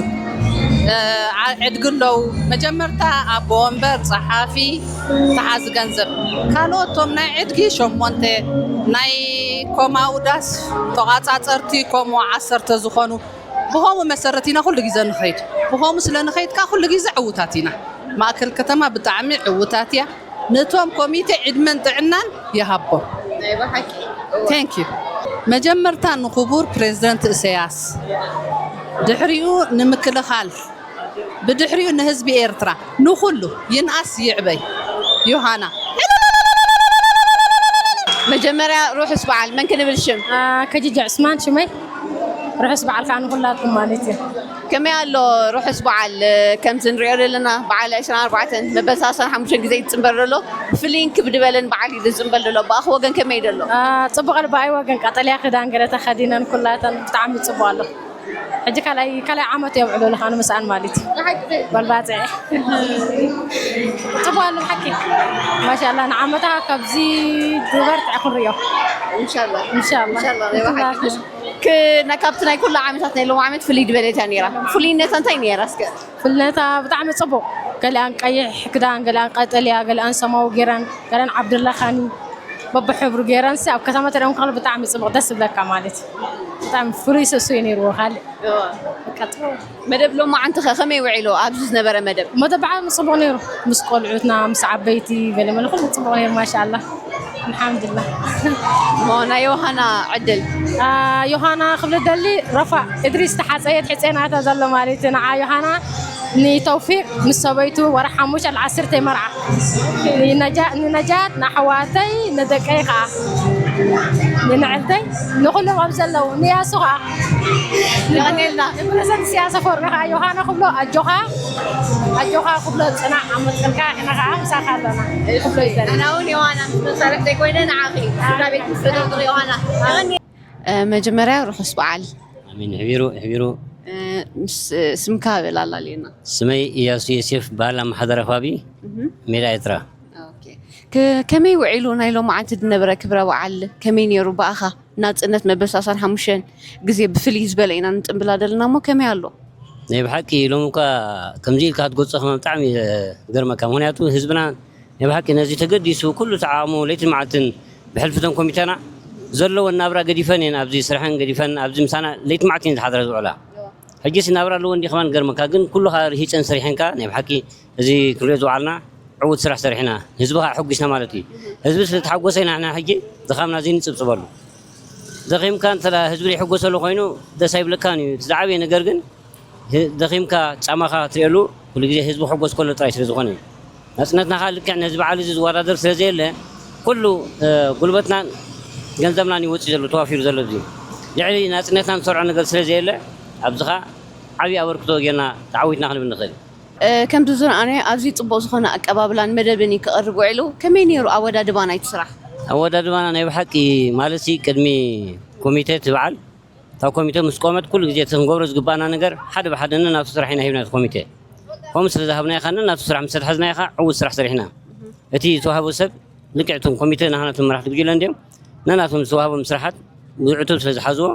እ፣ ዓ- ዕድጊ ኣለዉ። መጀመርታ ኣቦ ወንበር፣ ጸሓፊ፣ ተሓዚ ገንዘብ፣ ካልኦት እቶም ናይ ዕድጊ ሸሞንተ፣ ናይ ኮማዊ ዳስ ተቋጻጸርቲ ከምኡ ዓሰርተ ዝኾኑ፣ ብኸምኡ መሰረት ኢና ኩሉ ግዜ ንኸይድ። ብኸምኡ ስለ ንኸይድ ከኣ ኩሉ ግዜ ዕዉታት ኢና። ማእከል ከተማ ብጣዕሚ ዕዉታት እያ። ነቶም ኮሚቴ ዕድመን ጥዕናን ይሃቦም። Thank you። መጀመርታ ንክቡር ፕሬዝደንት እሰያስ፣ ድሕሪኡ ንምክልኻል፣ ብድሕሪኡ ንህዝቢ ኤርትራ፣ ንኹሉ ይንኣስ ይዕበይ። ዮሃና። መጀመርያ ርሑስ በዓል መን ክንብል ሽም? ከጅጅ ዑስማን ሽመይ። ርሑስ በዓል ከዓ ንኹላትኩም ማለት እዩ። ከመይ ኣሎ ርሑስ በዓል? ከምዚ ንሪኦ ዘለና በዓል ዕስራን ኣርባዕተን መበል ሰላሳን ሓሙሽተን ግዜ እዩ ዝፅንበር ዘሎ። ፍልይ እንክብድ በለን በዓል እዩ ዝፅንበር ዘሎ። ብኣኽ ወገን ከመይ ደሎ? ፅቡቕ ኣሎ። ብኣይ ወገን ቀጠልያ ክዳን ገለ ተኸዲነን ኩላተን ብጣዕሚ ፅቡቕ ኣሎ። ሕጂ ካልኣይ ካልኣይ ዓመት የብዕሎ ኣለኻ ንምስኣን ማለት እዩ። በልባፅዒ ፅቡቕ ኣሎ ብሓቂ። ማሻላ ንዓመታ ካብዚ ዝበርትዐ ክንሪኦ። ኢንሻላ ኢንሻላ ካብቲ ናይ ኩሉ ዓመታት ናይ ሎም ዓመት ፍልይ ዝበለት እያ ነይራ። ፍልይነታ እንታይ ነይራ እስከ? ፍልነታ ብጣዕሚ ፅቡቕ። ገሊኣን ቀይሕ ክዳን፣ ገሊኣን ቀጠልያ፣ ገሊኣን ሰማዊ ገይረን፣ ገሊኣን ዓብደላ ካኒ በብሕብሩ ገይረን ሲ ኣብ ከተማ ተሪኦም ከሎ ብጣዕሚ ፅቡቕ ደስ ዝብለካ ማለት እዩ። ብጣዕሚ ፍሉይ ስእሱ እዩ ነይርዎ ካልእ በቃ ጥሩ። መደብ ሎማዓንቲ ኸ ከመይ ውዒሉ? ኣብዚ ዝነበረ መደብ መደብ ብዓሚ ፅቡቕ ነይሩ። ምስ ቆልዑትና ምስ ዓበይቲ ገለመለ ኩሉ ፅቡቕ ነይሩ ማሻኣላ። ኣልሓምዱላ። እሞ ናይ ዮሃና ዕድል ዮሃና ክብል ደሊ ረፋ እድሪስ ተሓፀየት ሕፀናታ ዘሎ ማለት እዩ። ንዓ ዮሃና ንተውፊቅ ምስ ሰበይቱ ወርሒ ሓሙሽተ ዓሰርተ መርዓ ንነጃት ንኣሕዋተይ ንደቀይ ከዓ ንንዕልተይ ንኩሎም ኣብ ዘለዉ ንያሱ ከዓ የቐኔልና ንፕረዘንት ስያሰ ፎርሚ ከዓ ዮሃና ክብሎ ኣጆኻ ኣጆኻ ክብሎ ፅናዕ ኣብ መትከልካ ኢና ከዓ ምሳኻ ኣለና ክብሎ ይደሊ። ኣና እውን ዮሃና ምስ መሳርሕተይ ኮይነ ንዓኺ ስድራ ቤት ምስ ተደርድሩ ዮሃና መጀመርያ ርሑስ በዓል ኣሜን። ኣሕቢሩ ኣሕቢሩ እ፣ ምስ ስምካ በል ኣላልየና። ስመይ እያሱ ዮሴፍ በሃል፣ ኣመሓዳሪ ከባቢ እህ። ሜዳ ኤርትራ። ኦኬ። ከ-፣ ከመይ ውዒሉ ናይ ሎማዓንቲ ዝነበረ ክብረ በዓል? ከመይ ነይሩ ብኣኻ? ናጽነት መበል ሰላሳን ሓሙሽተን ግዜ ብፍልይ ዝበለ ኢና ንጥምብላ ዘለና እሞ ከመይ ኣሎ? ናይ ብሓቂ ሎሚ እኳ ከምዚ ኢልካ ክትገልጾ ከማ ብጣዕሚ ገርመካ። ምኽንያቱ ህዝብና ናይ ብሓቂ ነዚ ተገዲሱ ኩሉ ተዓቕሙ ለይትን መዓልትን ብሕልፊ እተን ኮሚተና ዘለወን ናብራ ገዲፈን እየን ኣብዚ ስርሐን ገዲፈን ኣብዚ ምሳና ለይቲ መዓልቲ እየን ዝሓድራ ዝውዕላ። ሕጂስ ናብራ ኣለዎ እንዲ ከማን ገርመካ፣ ግን ኩሉ ከኣ ርሂጸን ሰሪሐን ከኣ ናይ ብሓቂ እዚ ክንሪኦ ዝውዓልና ዕዉት ስራሕ ሰሪሕና፣ ህዝቢ ከኣ ኣሐጒስና ማለት እዩ። ህዝቢ ስለ ተሓጎሰ ኢና ንሕና ሕጂ ድኻምና ዘይንጽብጽበሉ። ደኺምካ እንተ ደኣ ህዝቢ ዘይሕጎሰሉ ኮይኑ ደስ ኣይብለካን እዩ። እቲ ዝዓበየ ነገር ግን ህ-፣ ደኺምካ ጻማኻ ትርእየሉ ኩሉ ግዜ ህዝቢ ክሕጎስ ከሎ ጥራይ ስለ ዝኾነ እዩ። ናጽነትና ከኣ ልክዕ ነዚ በዓል እዚ ዝወዳደር ስለ ዘየለ ኩሉ፣ እ፣ ጉልበትናን ገንዘብናን እዩ ወጺኡ ዘሎ፣ ተዋፊሩ ዘሎ እዚ። ልዕሊ ናጽነትና ንሰርዖ ነገር ስለ ዘየለ ኣብዚ ከኣ ዓብዪ ኣበርክቶ ጌርና ተዓዊትና ክንብል ንኽእል። እ፣ ከምቲ ዝረኣናዮ ኣዝዩ ጽቡቕ ዝኾነ ኣቀባብላን መደብን እዩ ክቐርብ ውዒሉ። ከመይ ነይሩ ኣወዳድባ ናይቲ ስራሕ? ኣወዳድባና ናይ ብሓቂ ማለትሲ ቅድሚ ኮሚቴ እቲ በዓል፣ እታ ኮሚቴ ምስ ቆመት ኩሉ ግዜ እቲ ክንገብሮ ዝግባኣና ነገር ሓደ ብሓደ ነናቱ ስራሕ ኢና ሂብና እቲ ኮሚቴ። ከምኡ ስለ ዝሃብናዮ ኸኣ ነናቱ ስራሕ ምስ ኣትሓዝናዮ ኸኣ ዕዉት ስራሕ ሰሪሕና። እቲ ዝተዋህቦ ሰብ ልክዕ እቶም ኮሚቴ ናህና እቶም መራሕቲ ጉጅለ እንድዮም ነናቶም ዝተዋህቦም ስራሓት ብዕቱብ ስለ ዝሓዝዎ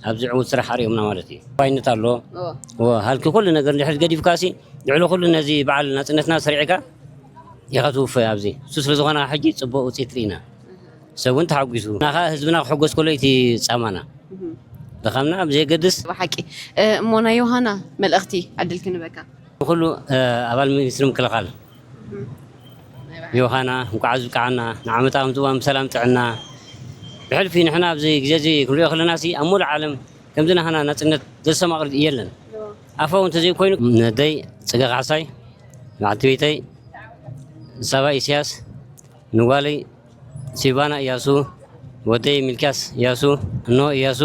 ኣብዚ ዕዉት ስራሕ ኣርእዮምና ማለት እዩ። ተቀባይነት ኣሎ። እዎ። እዎ፣ ሃልኪ ኩሉ ነገር እንድሕር ገዲፍካሲ ልዕሊ ኩሉ ነዚ በዓል ናጽነትና ሰሪዕካ ኢኻ ትውፈ ኣብዚ። እሱ ስለ ዝኾነ ሕጂ ጽቡቕ ውጽኢት ርኢና። ሰብ እውን ተሓጒሱ። ንኻ ህዝብና ክሕጎስ ከሎ እቲ ጻማና። እህ። ድኻምና ብዘየገድስ። ብሓቂ። እ፣ እሞ ናይ ዮሃና መልእኽቲ ዕድል ክንበካ። ንኹሉ፣ እ፣ ኣባል ሚኒስትሪ ምክልኻል እህ። ዮሃና፣ እንኳዕ ኣብዚ በቃዓና። ንዓመታ ከም ዝዋን ብሰላም ጥዕና። ብሕልፊ ንሕና ኣብዚ ግዜ እዚ ክንሪኦ ከለና ሲ ኣብ ሙሉእ ዓለም ከምዚ ናህና ናጽነት ዘሰማቕር የለን። እዎ። ኣፋዊ እንተዘይኮይኑ ነደይ ጽገ ካሕሳይ፣ በዓልቲ ቤተይ ሳባ ኢሳያስ፣ ንጓለይ ሲልቫና እያሱ፣ ወደይ ሚልክያስ እያሱ፣ እንሆ እያሱ፣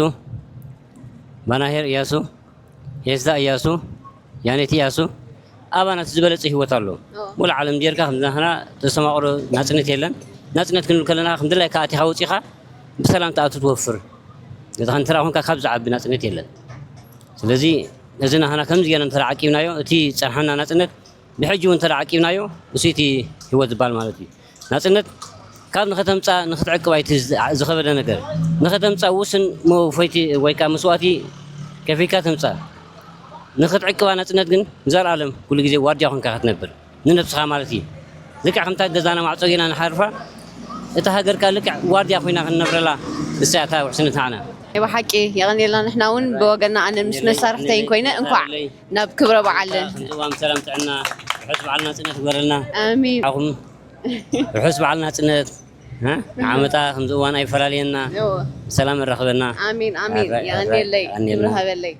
ባናሄር እያሱ፣ ሄስዳ እያሱ፣ ያኔት እያሱ፣ ኣባና እቲ ዝበለጸ ህይወት ኣሎ። ኦ። ሙሉእ ዓለም ጌርካ ከም ናህና ተስተማቕሮ ናጽነት የለን። ናጽነት ክንብል ከለና ከም ድላይካ ኣቲኻ ወጺኻ ብሰላም ትኣቱ ትወፍር። ገዛኻ እንተ ደኣ ኮንካ ካብ ዝዓቢ ናጽነት የለን። ስለዚ እዚ ናህና ከምዚ ጌርና እንተ ደኣ ዓቂብናዮ፣ እቲ ዝጸንሓና ናጽነት ብሕጂ እውን እንተ ደኣ ዓቂብናዮ፣ እሱ እቲ ህይወት ዝበሃል ማለት እዩ። ናጽነት ካብ ንኸተምጻእ ንኽትዕቅባ እቲ ዝ-፣ ዝኸበደ ነገር። ንኸተምጻእ ውስን መወፈይቲ ወይ ከኣ መስዋእቲ ከፊልካ ተምጻእ። ንኽትዕቅባ ናጽነት ግን ንዘለኣለም ኩሉ ግዜ ዋርድያ ኮንካ ክትነብር። ንነብስኻ ማለት እዩ። ልክዕ ከምታ ገዛና ማዕጾ ጌና ንሓርፋ፣ እታ ሃገር ከኣ ልክዕ ዋርድያ ኮይና ክንነብረላ፣ እሳ እያ እታ ውሕስነት ንዓና። ናይ ብሓቂ የቐንየልና። ንሕና እውን ብወገንና ኣነ ምስ መሳርሕተይን ኮይነ እንኳዕ ናብ ክብረ በዓል ከምዚ እዋን ሰላም ጥዕና፣ ርሑስ በዓል ናጽነት ይግበረልና። ኣሜን። ንዓኹም ርሑስ በዓል ናጽነት፣ እ? ንዓመታ ከምዚ እዋን ኣይፈላልየና፣ እዎ። ሰላም እራኽበና። ኣሜን፣ ኣሜን። ኣረ-፣ ኣረ-፣ የቐንየለይ፣ ኣረ-፣ ክብሪ ሃበለይ።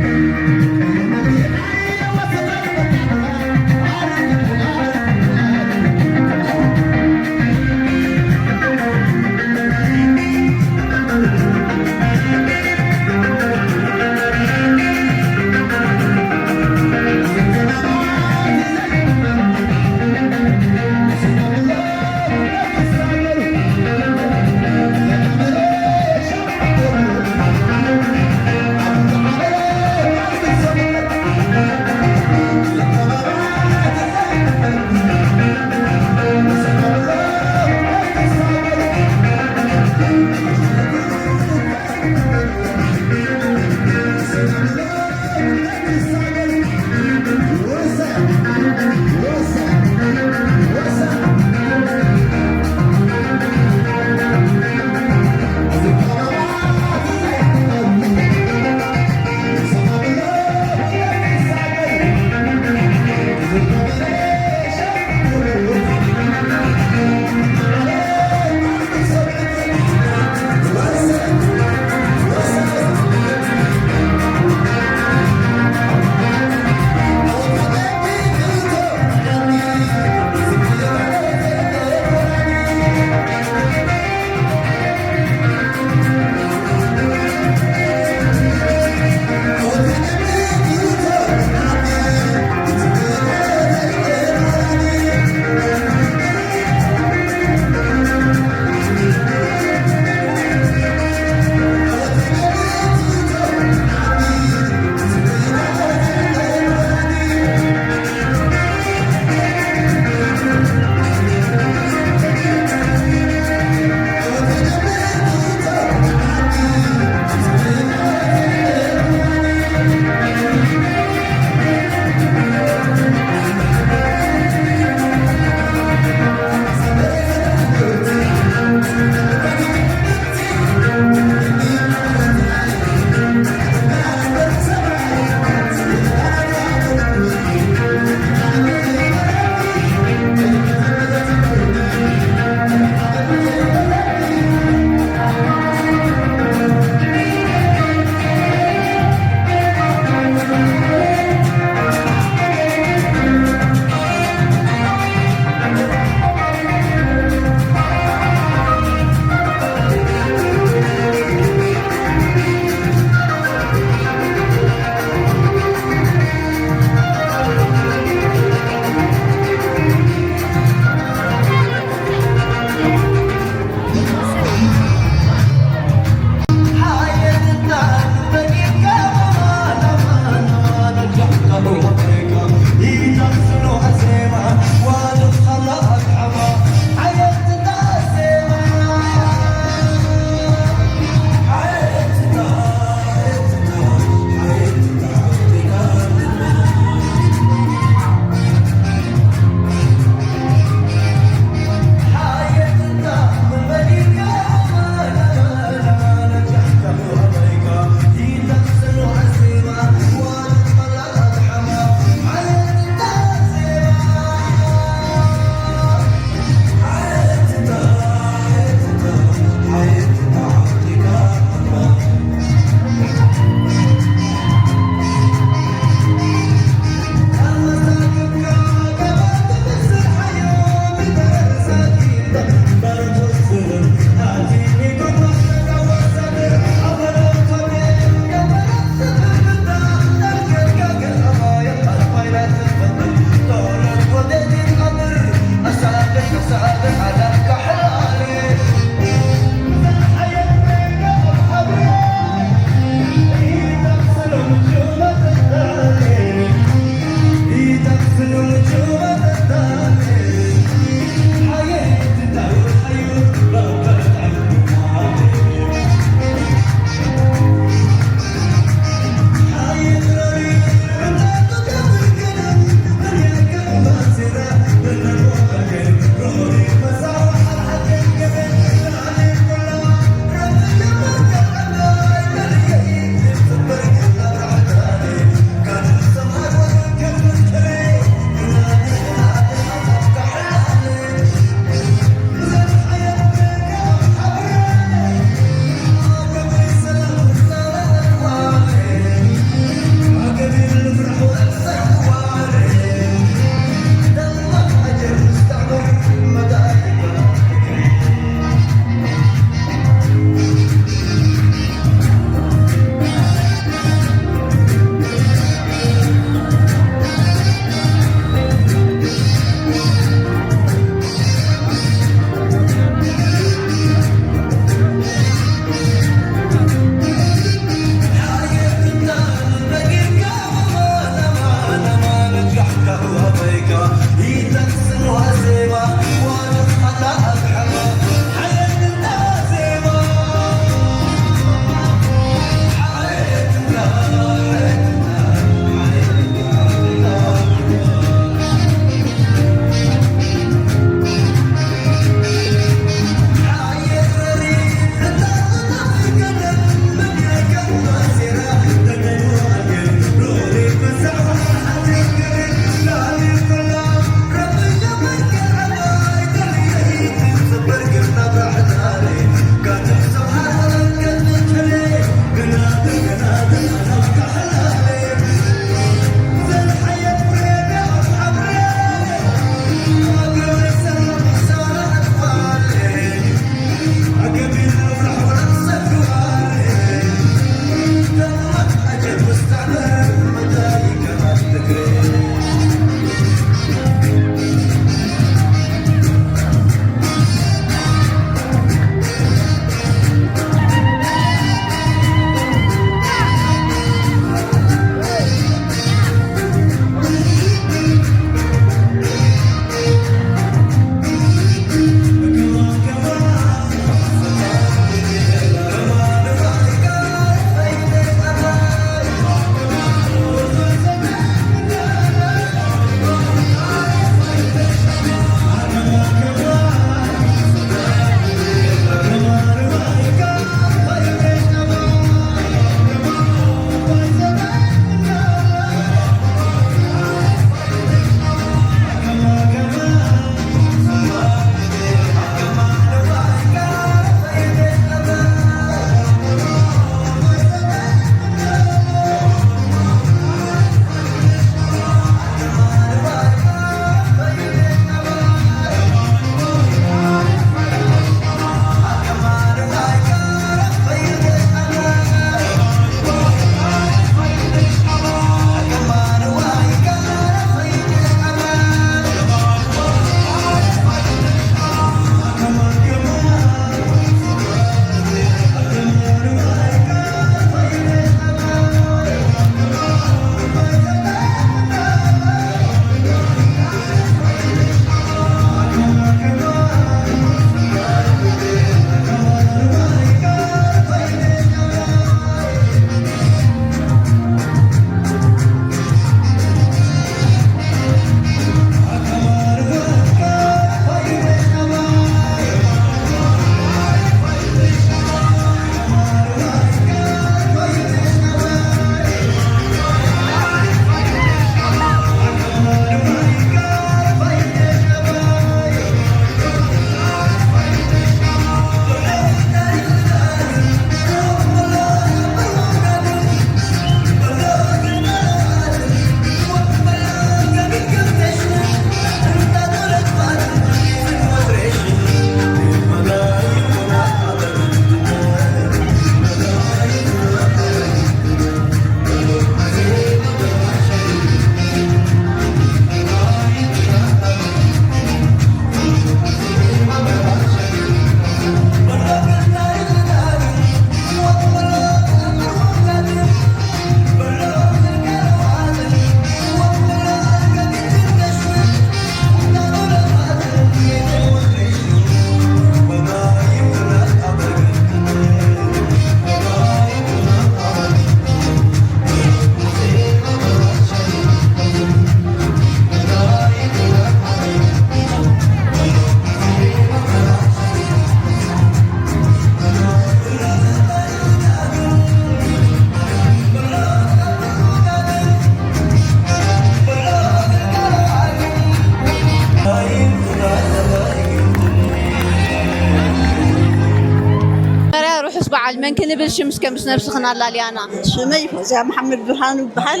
መርያ ርሑስ በዓል። መን ክንብል ሽም እስከ ምስ ነብስኽን ኣላልያና? ሽመይ ፎዝያ መሓመድ ብርሃኑ ይበሃል።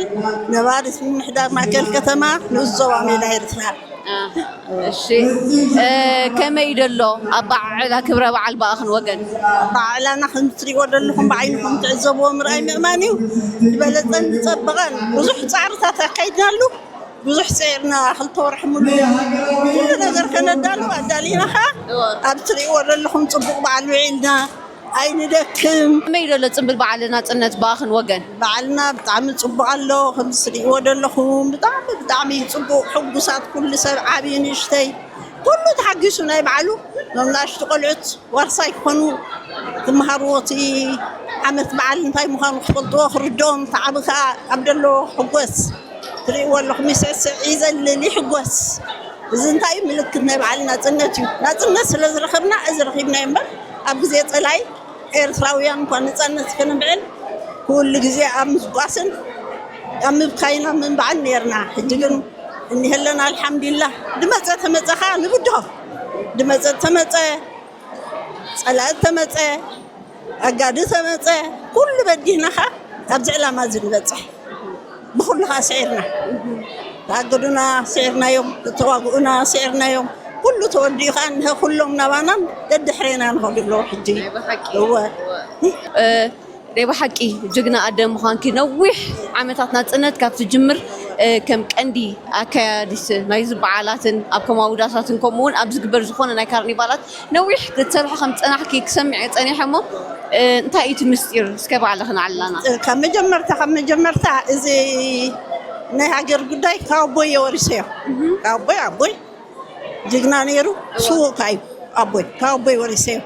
ነባሪት ምምሕዳር ማእከል ከተማ ንኡስ ዞባ ሜዳ ኤርትራ። እሺ፣ ከመይ ደሎ ኣበዓዕላ ክብረ በዓል ብኣኽን ወገን? ኣበዓዕላና ከም ትሪእዎ ዘለኹም ብዓይንኹም ትዕዘብዎ ምርኣይ ምእማን እዩ። ዝበለጸን ዝጸበቐን ብዙሕ ጻዕርታት ኣካይድናሉ። ብዙሕ ጽዒርና፣ ክልተ ወርሒ ሙሉ ኩሉ ነገር ከነዳሉ ኣዳሊና ኸኣ ኣብ ትሪእዎ ዘለኹም ጽቡቕ በዓል ውዒልና። ኣይንደክም። ከመይ ደሎ ጽምብል በዓል ናጽነት ብኣኽን ወገን? በዓልና ብጣዕሚ ጽቡቕ ኣሎ። ከምዚ ትሪእዎ ዘለኹም ብጣዕሚ፣ ብጣዕሚ ጽቡቕ፣ ሕጉሳት ኩሉ ሰብ ዓብዪ ንእሽተይ ኩሉ ተሓጊሱ ናይ በዓሉ። ሎም ንኣሽቱ ቆልዑት ዋርሳይ ክኾኑ ክመሃርዎ እቲ ዓመት በዓል እንታይ ምዃኑ ክፈልጥዎ ክርድኦም፣ እቲ ዓቢ ከኣ ኣብ ደሎ ክሕጎስ። ትርእይዎ ኣለኹም፣ ይስዕስዕ፣ ይዘልል፣ ይሕጎስ። እዚ እንታይ እዩ? ምልክት ናይ በዓል ናጽነት እዩ። ናጽነት ስለ ዝረኸብና እዚ ረኺብናዮ እምበር፣ ኣብ ግዜ ጸላኢ ኤርትራውያን እኳ ነጻነት ከነብዕል ኩሉ ግዜ ኣብ ምዝጓስን ኣብ ምብካይን ኣብ ምንባዕን ነይርና። ሕጂ ግን እኒሀለና ኣልሓምዱሊላህ። ድመጸ ተመጸ ኸኣ ንብድሆ። ድመጸ ተመጸ፣ ጸላኢ ተመጸ፣ ኣጋዲ ተመጸ፣ ኩሉ በዲህና ኸኣ ኣብዚ ዕላማ እዚ ንበጽሕ። ብኹሉ ኸኣ ስዒርና። ተኣገዱና ስዒርናዮም፣ ዝተዋግኡና ስዒርናዮም። ኩሉ ተወዲኡ ኸኣ እንሀ ኩሎም ናባናን ደድሕሬና ንኸዱ ኣለዉ ሕጂ። ናይ ብሓቂ። እወ። እወ። እ፣ ናይ ብሓቂ ጅግና ኣደ ምዃንኪ፣ ነዊሕ ዓመታት ናጽነት ካብ ትጅምር፣ እ፣ ከም ቀንዲ ኣካያዲት ናይዚ በዓላትን ኣብ ከማዊ ዳሳትን ከምኡ እውን ኣብ ዝግበር ዝኾነ ናይ ካርኒቫላት ነዊሕ ክትሰርሒ ከም ዝጸናሕኪ ክሰምዕ እየ ጸኒሐ እሞ፣ እ፣ እንታይ እዩ እቲ ምስጢር? እስከ ባዕልኺ ንዓላና። ካብ መጀመርታ፣ ካብ መጀመርታ እዚ ናይ ሃገር ጉዳይ ካብ ኣቦይ እየ ወሪሰዮ። እህ። ካብ ኣቦይ፣ ኣቦይ ጅግና ነይሩ፣ እዋ። ስዉእ ከኣ እዩ ኣቦይ። ካብ ኣቦይ ወሪሰዮ።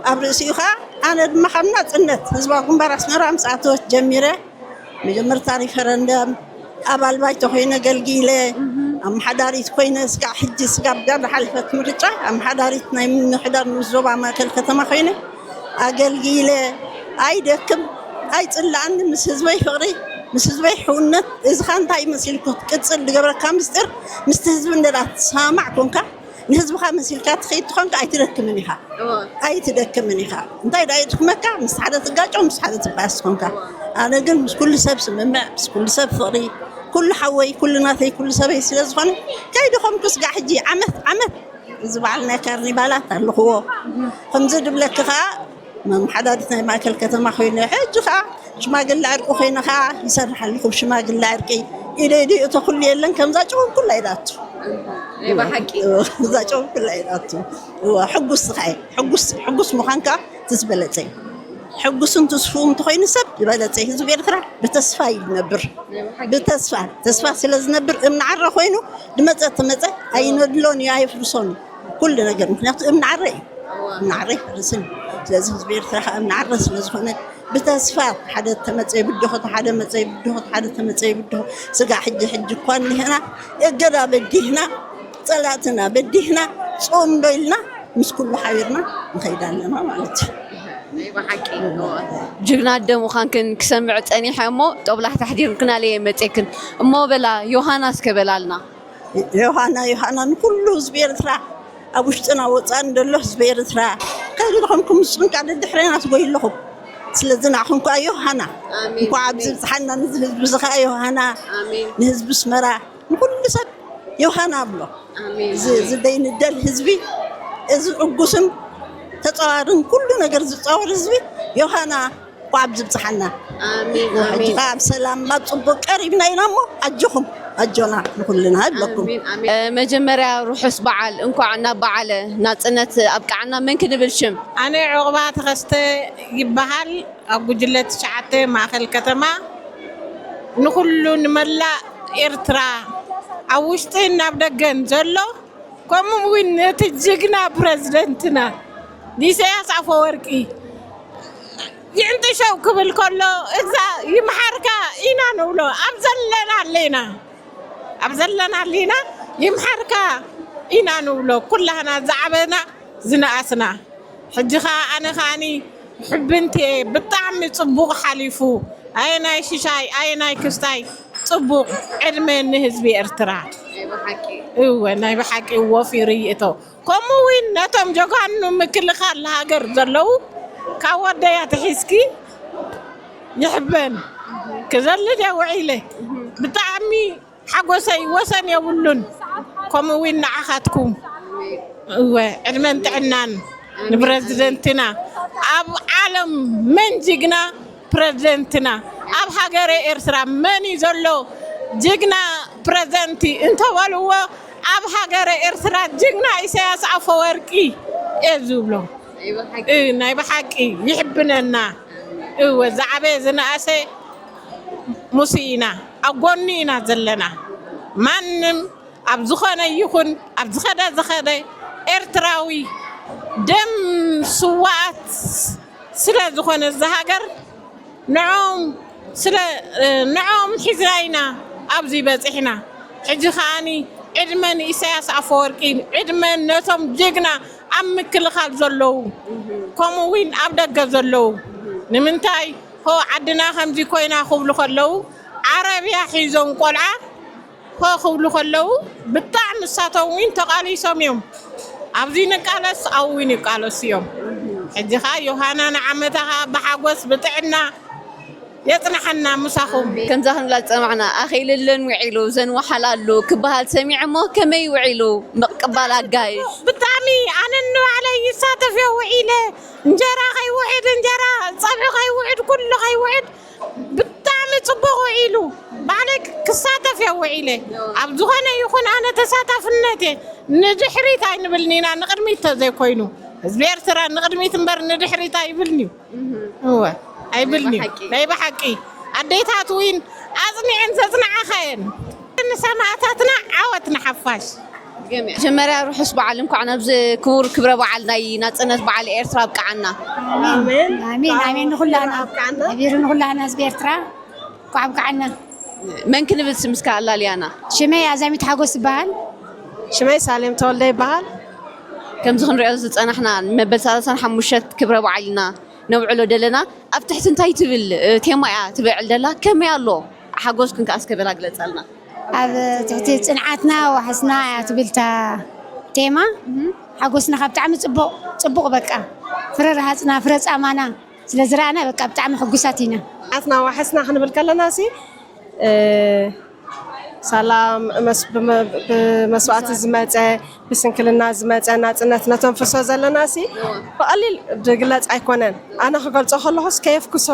ኣብ ርእሲኡ ከኣ ኣነ ድማ ካብ ናጽነት ህዝባዊ ግንባር ኣስመራ ምስ ኣተወት ጀሚረ፣ መጀመርታ ሪፈረንደም ኣባል ባይቶ ኮይነ ኣገልጊለ፣ እህ። ኣመሓዳሪት ኮይነ ስጋዕ ሕጂ ስጋብ ዝሓለፈት ምርጫ ኣመሓዳሪት ናይ ምምሕዳር ንኡስ ዞባ ማእከል ከተማ ኮይነ ኣገልጊለ። ኣይደክም፣ ኣይጽላኣኒ፣ ምስ ህዝበይ ፍቕሪ፣ ምስ ህዝበይ ሕውነት። እዚ ኸኣ እንታይ መሲልኩ ክትቅጽል ዝገብረካ ምስጢር፣ ምስቲ ህዝቢ እንደ ትሰማማዕ ኮንካ፣ ንህዝብኻ መሲልካ ትኸይድ ትኾንካ ኣይትደክምን ኢኻ። እወ። ኣይትደክምን ኢኻ። እንታይ ደኣ የድክመካ? ምስ ሓደ ትጋጮ፣ ምስ ሓደ ትባኣስ ትኾንካ። እወ። ኣነ ግን ምስ ኩሉ ሰብ ስምምዕ፣ ምስ ኩሉ ሰብ ፍቕሪ፣ ኩሉ ሓወይ፣ ኩሉ ናተይ፣ ኩሉ ሰበይ ስለ ዝኾነ፣ ከይደኸምኩ ስጋዕ ሕጂ ዓመት፣ ዓመት እዚ በዓል ናይ ካርኒቫላት ኣለኽዎ። ከምዚ ድብለኪ ኸኣ መመሓዳሪት ናይ ማእከል ከተማ ኮይነ፣ ሕጂ ኸኣ ሽማግለ ዕርቂ ኮይነ ኸኣ ይሰርሕ ኣለኹ። ሽማግለ ዕርቂ ኢደይ ድዩ እቶ ኩሉ የለን፣ ከምዛ ጨወም ኩላ ኢዳቱ። ናይ ብሓቂ። እዛ ጨወም ኩላ ኢዳቱ። እዋ፣ ሕጉስ ኸኣ፣ ሕጉስ፣ ሕጉስ ምዃንካ እቲ ዝበለጸ እዩ። ሕጉስን ትስፉውን እንተኾይኑ ሰብ ዝበለጸ እዩ። ህዝቢ ኤርትራ ብተስፋ እዩ ዝነብር። ናይ ብሓቂ። ብተስፋ፣ ተስፋ ስለ ዝነብር እምኒ ዓረ ኮይኑ ድመጸ ተመጸ ኣይነድሎን እዩ፣ ኣየፍርሶን እዩ ኩሉ ነገር። ምኽንያቱ እምኒ ዓረ እዩ። እዋ። እምኒ ዓረ ኣይፈርስን እዩ። ስለዚ ህዝቢ ኤርትራ ከዓ እምኒ ዓረ ስለ ዝኾነ ብተስፋ ሓደ ተመጸ ይብድሆ፣ ሓደ መጸ ይብድሆ፣ ሓደ ተመጸ ይብድሆ። ስጋ ሕጂ ሕጂ እኳ እኒሀና፣ እገዳ በዲህና፣ ጸላእትና በዲህና፣ ጾም ዶ ኢልና ምስ ኩሉ ሓቢርና ንኸይድ ኣለና ማለት እዩ። ናይ ብሓቂ። ጅግና ኣደ ምዃንክን ክሰምዕ ጸኒሐ እሞ ጦብላሕታ ኣሕዲርክናለይ እየ መጼክን። እሞ በላ ዮሃና እስከ በላልና። ዮሃና፣ ዮሃና ንኩሉ ህዝቢ ኤርትራ፣ ኣብ ውሽጥን ኣብ ወጻእን ዘሎ ህዝቢ ኤርትራ፣ ከይድኹም ክምስንካ ደድሕሬና ትጎዩ ኣለኹም። ስለዚ ንዓኹም ከኣ ዮሃና፣ ኣሜን፣ እንኳዕ ኣብዚ ኣሜን። ብጽሓና፣ ነዚ ህዝቢ እዚ ከኣ ዮሃና፣ ኣሜን። ንህዝቢ ኣስመራ፣ ንኩሉ ሰብ ዮሃና ኣብሎ። ኣሜን፣ እዚ፣ ኣሜን። እዚ ደይንደል ህዝቢ፣ እዚ ዕጉስን ተጻዋርን ኩሉ ነገር ዝጻወር ህዝቢ ዮሃና እንኳዕ ኣብዚ ብጽሓና። ኣሜን፣ ሕጂ ኣሜን። ከኣ ኣብ ሰላም ኣብ ጽቡቕ ቀሪብና ኢና እሞ ኣጆኹም፣ ኣጆና ንኹልና ይብለኩም። ኣሜን፣ ኣሜን። እ፣ መጀመርያ ርሑስ በዓል፣ እንኳዕ ናብ በዓለ ናጽነት ኣብቅዓና። መን ክንብል ሽም? ኣነ ዑቕባ ተኸስተ ይበሃል። ኣብ ጉጅለ ትሽዓተ ማእከል ከተማ ንኹሉ ንመላእ ኤርትራ ኣብ ውሽጥን ኣብ ደገን ዘሎ ከምኡ እውን ነቲ ጅግና ፕረዚደንትና ንኢሳያስ ኣፈወርቂ ይዕንጥሸው ክብል ከሎ እዛ ይምሓርካ ኢና ንብሎ። ኣብ ዘለና ኣለና፣ ኣብ ዘለና ኣለና ይምሓርካ ኢና ንብሎ። ኩላህና ዝዓበና ዝነኣስና። ሕጂ ኸኣ ኣነ ኸኣኒ ሕብንቴ ብጣዕሚ ጽቡቕ ሓሊፉ። ኣየናይ ሽሻይ ኣየናይ ክስታይ ጽቡቕ። ዕድመ ንህዝቢ ኤርትራ። እወ ናይ ብሓቂ ወፊሩ ይእቶ። ከምኡ እውን ነቶም ጀጋኑ ምክልኻል ሃገር ዘለዉ ካብ ወደይ ኣትሒዝኪ ይሕበን ክዘልል እየ ውዒለ። ብጣዕሚ ሓጎሰይ ወሰን የብሉን። ከምኡ እውን ንዓኻትኩም እወ ዕድመን ጥዕናን ንፕረዚደንትና። ኣብ ዓለም መን ጅግና ፕረዚደንትና? ኣብ ሃገረ ኤርትራ መን እዩ ዘሎ ጅግና ፕረዚደንቲ እንተበልዎ፣ ኣብ ሃገረ ኤርትራ ጅግና ኢሳያስ ኣፈወርቂ እየ ዝብሎ። ናይ ብሓቂ ይሕብነና። እወ ዝዓበየ ዝነኣሰ ሙስኢና ኣብ ጎኑ ኢና ዘለና። ማንም ኣብ ዝኾነ ይኹን ኣብ ዝኸደ ዝኸደ ኤርትራዊ ደም ስዋኣት ስለ ዝኾነ እዛ ሃገር ንዕኦም ስለ ንዕኦም ሒዝና ኢና ኣብዚ በፂሕና። ሕጂ ከዓኒ ዕድመ ንኢሳያስ ኣፈወርቂ፣ ዕድመ ነቶም ጅግና ኣብ ምክልኻል ዘለዉ፣ ከምኡ እውን ኣብ ደገ ዘለዉ። ንምንታይ ሆ ዓድና ከምዚ ኮይና ክብሉ ከለዉ ዓረብያ ሒዞም ቆልዓ ሆ ክብሉ ከለዉ ብጣዕሚ እሳቶም እውን ተቓሊሶም እዮም። ኣብዚ ንቃለስ ኣብኡ እውን ይቃለሱ እዮም። ሕጂ ኸዓ ዮሃና ንዓመታ ኸዓ ብሓጎስ ብጥዕና የጽንሐና ምሳኹም። ከምዛ ክንብላ ዝጸማዕና ኣኼለለን ውዒሉ ዘንወሓላሉ ክበሃል ሰሚዐ እሞ ከመይ ውዒሉ ምቕባል ኣጋይሽ? ብጣዕሚ ኣነ ንባዕለይ ይሳተፍ እየ ውዒለ እንጀራ ከይውዕድ እንጀራ ጸብሒ ከይውዕድ ኩሉ ከይውዕድ ብጣዕሚ ጽቡቕ ውዒሉ ባዕለይ ክሳተፍ እየ ውዒለ። ኣብ ዝኾነ ይኹን ኣነ ተሳታፍነቴ ንድሕሪት ኣይንብልን ኢና ንቕድሚት ተዘይኮይኑ ህዝቢ ኤርትራ ንቕድሚት እምበር ንድሕሪት ኣይብልን እዩ። እወ ኣይብልን እዩ። ናይ ብሓቂ ኣዴታት እውን ኣጽኒዐን ዘጽንዓኻ እየን። ንሰማእታትና ዓወት ንሓፋሽ። መጀመርያ ርሑስ በዓል እንኳዕ ናብዚ ክቡር ክብረ በዓል ናይ ናጽነት በዓል ኤርትራ ኣብቅዓና። ኣሜን ኣሜን ኣሜን። ንኹላና ኣብቅዓና። ነቢሩ ንኹላና ህዝቢ ኤርትራ እንኳዕ ኣብቅዓና። መን ክንብል ስምስካ ኣላልያና? ሽመይ ኣዛሚት ሓጎስ ይበሃል። ሽመይ ሳሌም ተወልደ ይበሃል። ከምዚ ክንሪኦ ዝጸናሕና መበል ሰላሳን ሓሙሽተን ክብረ በዓል ኢና ነብዕሎ ደለና። ኣብ ትሕቲ እንታይ ትብል ቴማ እያ ትብዕል ደላ? ከመይ ኣሎ ሓጎስክን ከኣ እስከ በላ ግለጸልና። ኣብ ትሕቲ ጽንዓትና ዋሕስና እያ ትብል እታ ቴማ። ሓጎስና ካብ ብጣዕሚ ጽቡቕ ጽቡቕ በቃ ፍረ ረሃጽና ፍረ ጻማና ስለ ዝረኣና በቃ ብጣዕሚ ሕጉሳት ኢና። ጽንዓትና ዋሕስና ክንብል ከለና ሲ ሰላም ብመስዋእቲ ዝመፀ ብስንክልና ዝመፀ ናፅነት ነተንፍሶ ዘለና ሲ ብቐሊል ዝግለፅ ኣይኮነን። ኣነ ክገልፆ ከለኹስ ከየፍክሶ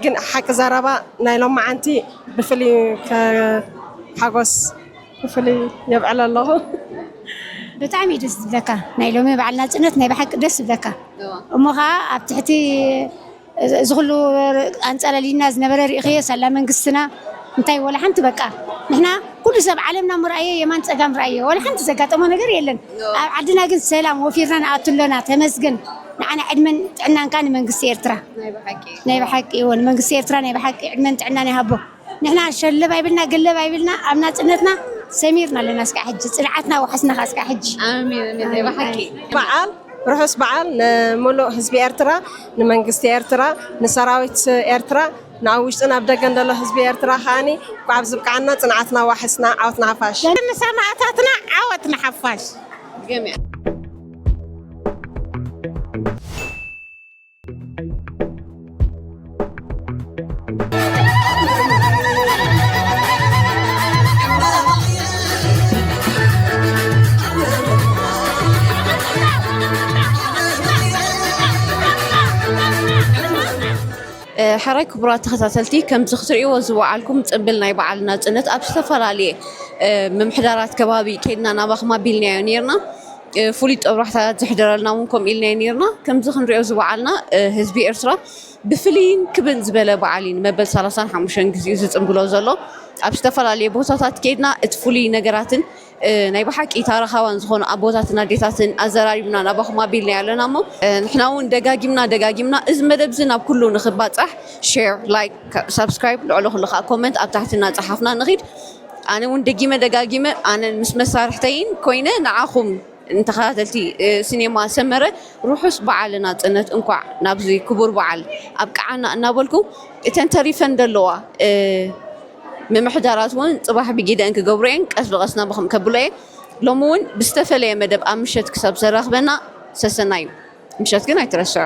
ግን ሓቂ ዘረባ ናይ ሎማዓንቲ ብፍልይ ሓጎስ ብፍልይ የብዕል ኣለኹ። ብጣዕሚ እዩ ደስ ዝብለካ ናይ ሎሚ በዓል ናፅነት ናይ ብሓቂ ደስ ዝብለካ እሞ ከዓ ኣብ ትሕቲ እዚ ኩሉ ኣንፀላሊልና ዝነበረ ርኢኽዮ ሳላ መንግስትና እንታይ ወላ ሓንቲ በቃ ንሕና ኩሉ ሰብ ዓለምና ምርኣየ የማን ፀጋም ርኣየ ወላ ሓንቲ ዘጋጠሞ ነገር የለን። ኣብ ዓድና ግን ሰላም ወፊርና ንኣቱ ኣለና ተመስገን። ንዓና ዕድመን ጥዕናን ከዓ ንመንግስቲ ኤርትራ ናይ ብሓቂ እዎ ንመንግስቲ ኤርትራ ናይ ብሓቂ ዕድመን ጥዕናን ይሃቦ። ንሕና ሸለብ ኣይብልና ገለብ ኣይብልና ኣብ ናፅነትና ሰሚርና ኣለና እስካ ሕጂ ፅንዓትና ዋሕስና ከዓ እስካ ሕጂ ኣሜን ኣሜን ናይ ብሓቂ በዓል ርሑስ በዓል ንምሉእ ህዝቢ ኤርትራ፣ ንመንግስቲ ኤርትራ፣ ንሰራዊት ኤርትራ፣ ንኣብ ውሽጥን ኣብ ደገን ዘሎ ህዝቢ ኤርትራ ከኣኒ እንኳዕ ኣብዚ ብቅዓና ጽንዓትና ዋሕስና ዓወት ንሓፋሽ። ንሰማእታትና ዓወት ንሓፋሽ። ሕራይ ክቡራት ተኸታተልቲ ከምዚ ክትርእይዎ ዝወዓልኩም ጽምብል ናይ በዓል ናጽነት ኣብ ዝተፈላለየ ምምሕዳራት ከባቢ ከድና ናባኹም ኣቢልናዮ ነርና። ፍሉይ ጠብራሕታት ዝሕደረልና እውን ከምኡ ኢልናዮ ነርና። ከምዚ ክንሪኦ ዝወዓልና ህዝቢ ኤርትራ ብፍልይን ክብን ዝበለ በዓል እዩ ንመበል ሰላሳን ሓሙሽተን ግዜኡ ዝጽምብሎ ዘሎ። ኣብ ዝተፈላለየ ቦታታት ከድና እቲ ፍሉይ ነገራትን ናይ ብሓቂ ታረኻዋን ዝኾኑ ኣቦታትን ኣዴታትን ኣዘራሪብና ናባኹም ኣቢልናዮ ኣለና እሞ ንሕና እውን ደጋጊምና ደጋጊምና እዚ መደብ እዚ ናብ ኩሉ ንኽባፃሕ ሼር ላይክ ሳብስክራይብ ልዕሊ ኩሉ ከዓ ኮመንት ኣብ ታሕቲ እናፀሓፍና ንኺድ። ኣነ እውን ደጊመ ደጋጊመ ኣነ ምስ መሳርሕተይን ኮይነ ንዓኹም ንተኸታተልቲ ሲኔማ ሰመረ ርሑስ በዓል ናፅነት እንኳዕ ናብዚ ክቡር በዓል ኣብቅዓና እናበልኩ እተን ተሪፈን ዘለዋ ምምሕዳራት እውን ጽባሕ ብጊደን ክገብሩ እየን። ቀስ ብቐስ ናባኹም ከብሎ እየ። ሎሚ እውን ብዝተፈለየ መደብ ኣብ ምሸት ክሳብ ዘራኽበና ሰሰናዩ። ምሸት ግን ኣይትረስዑ።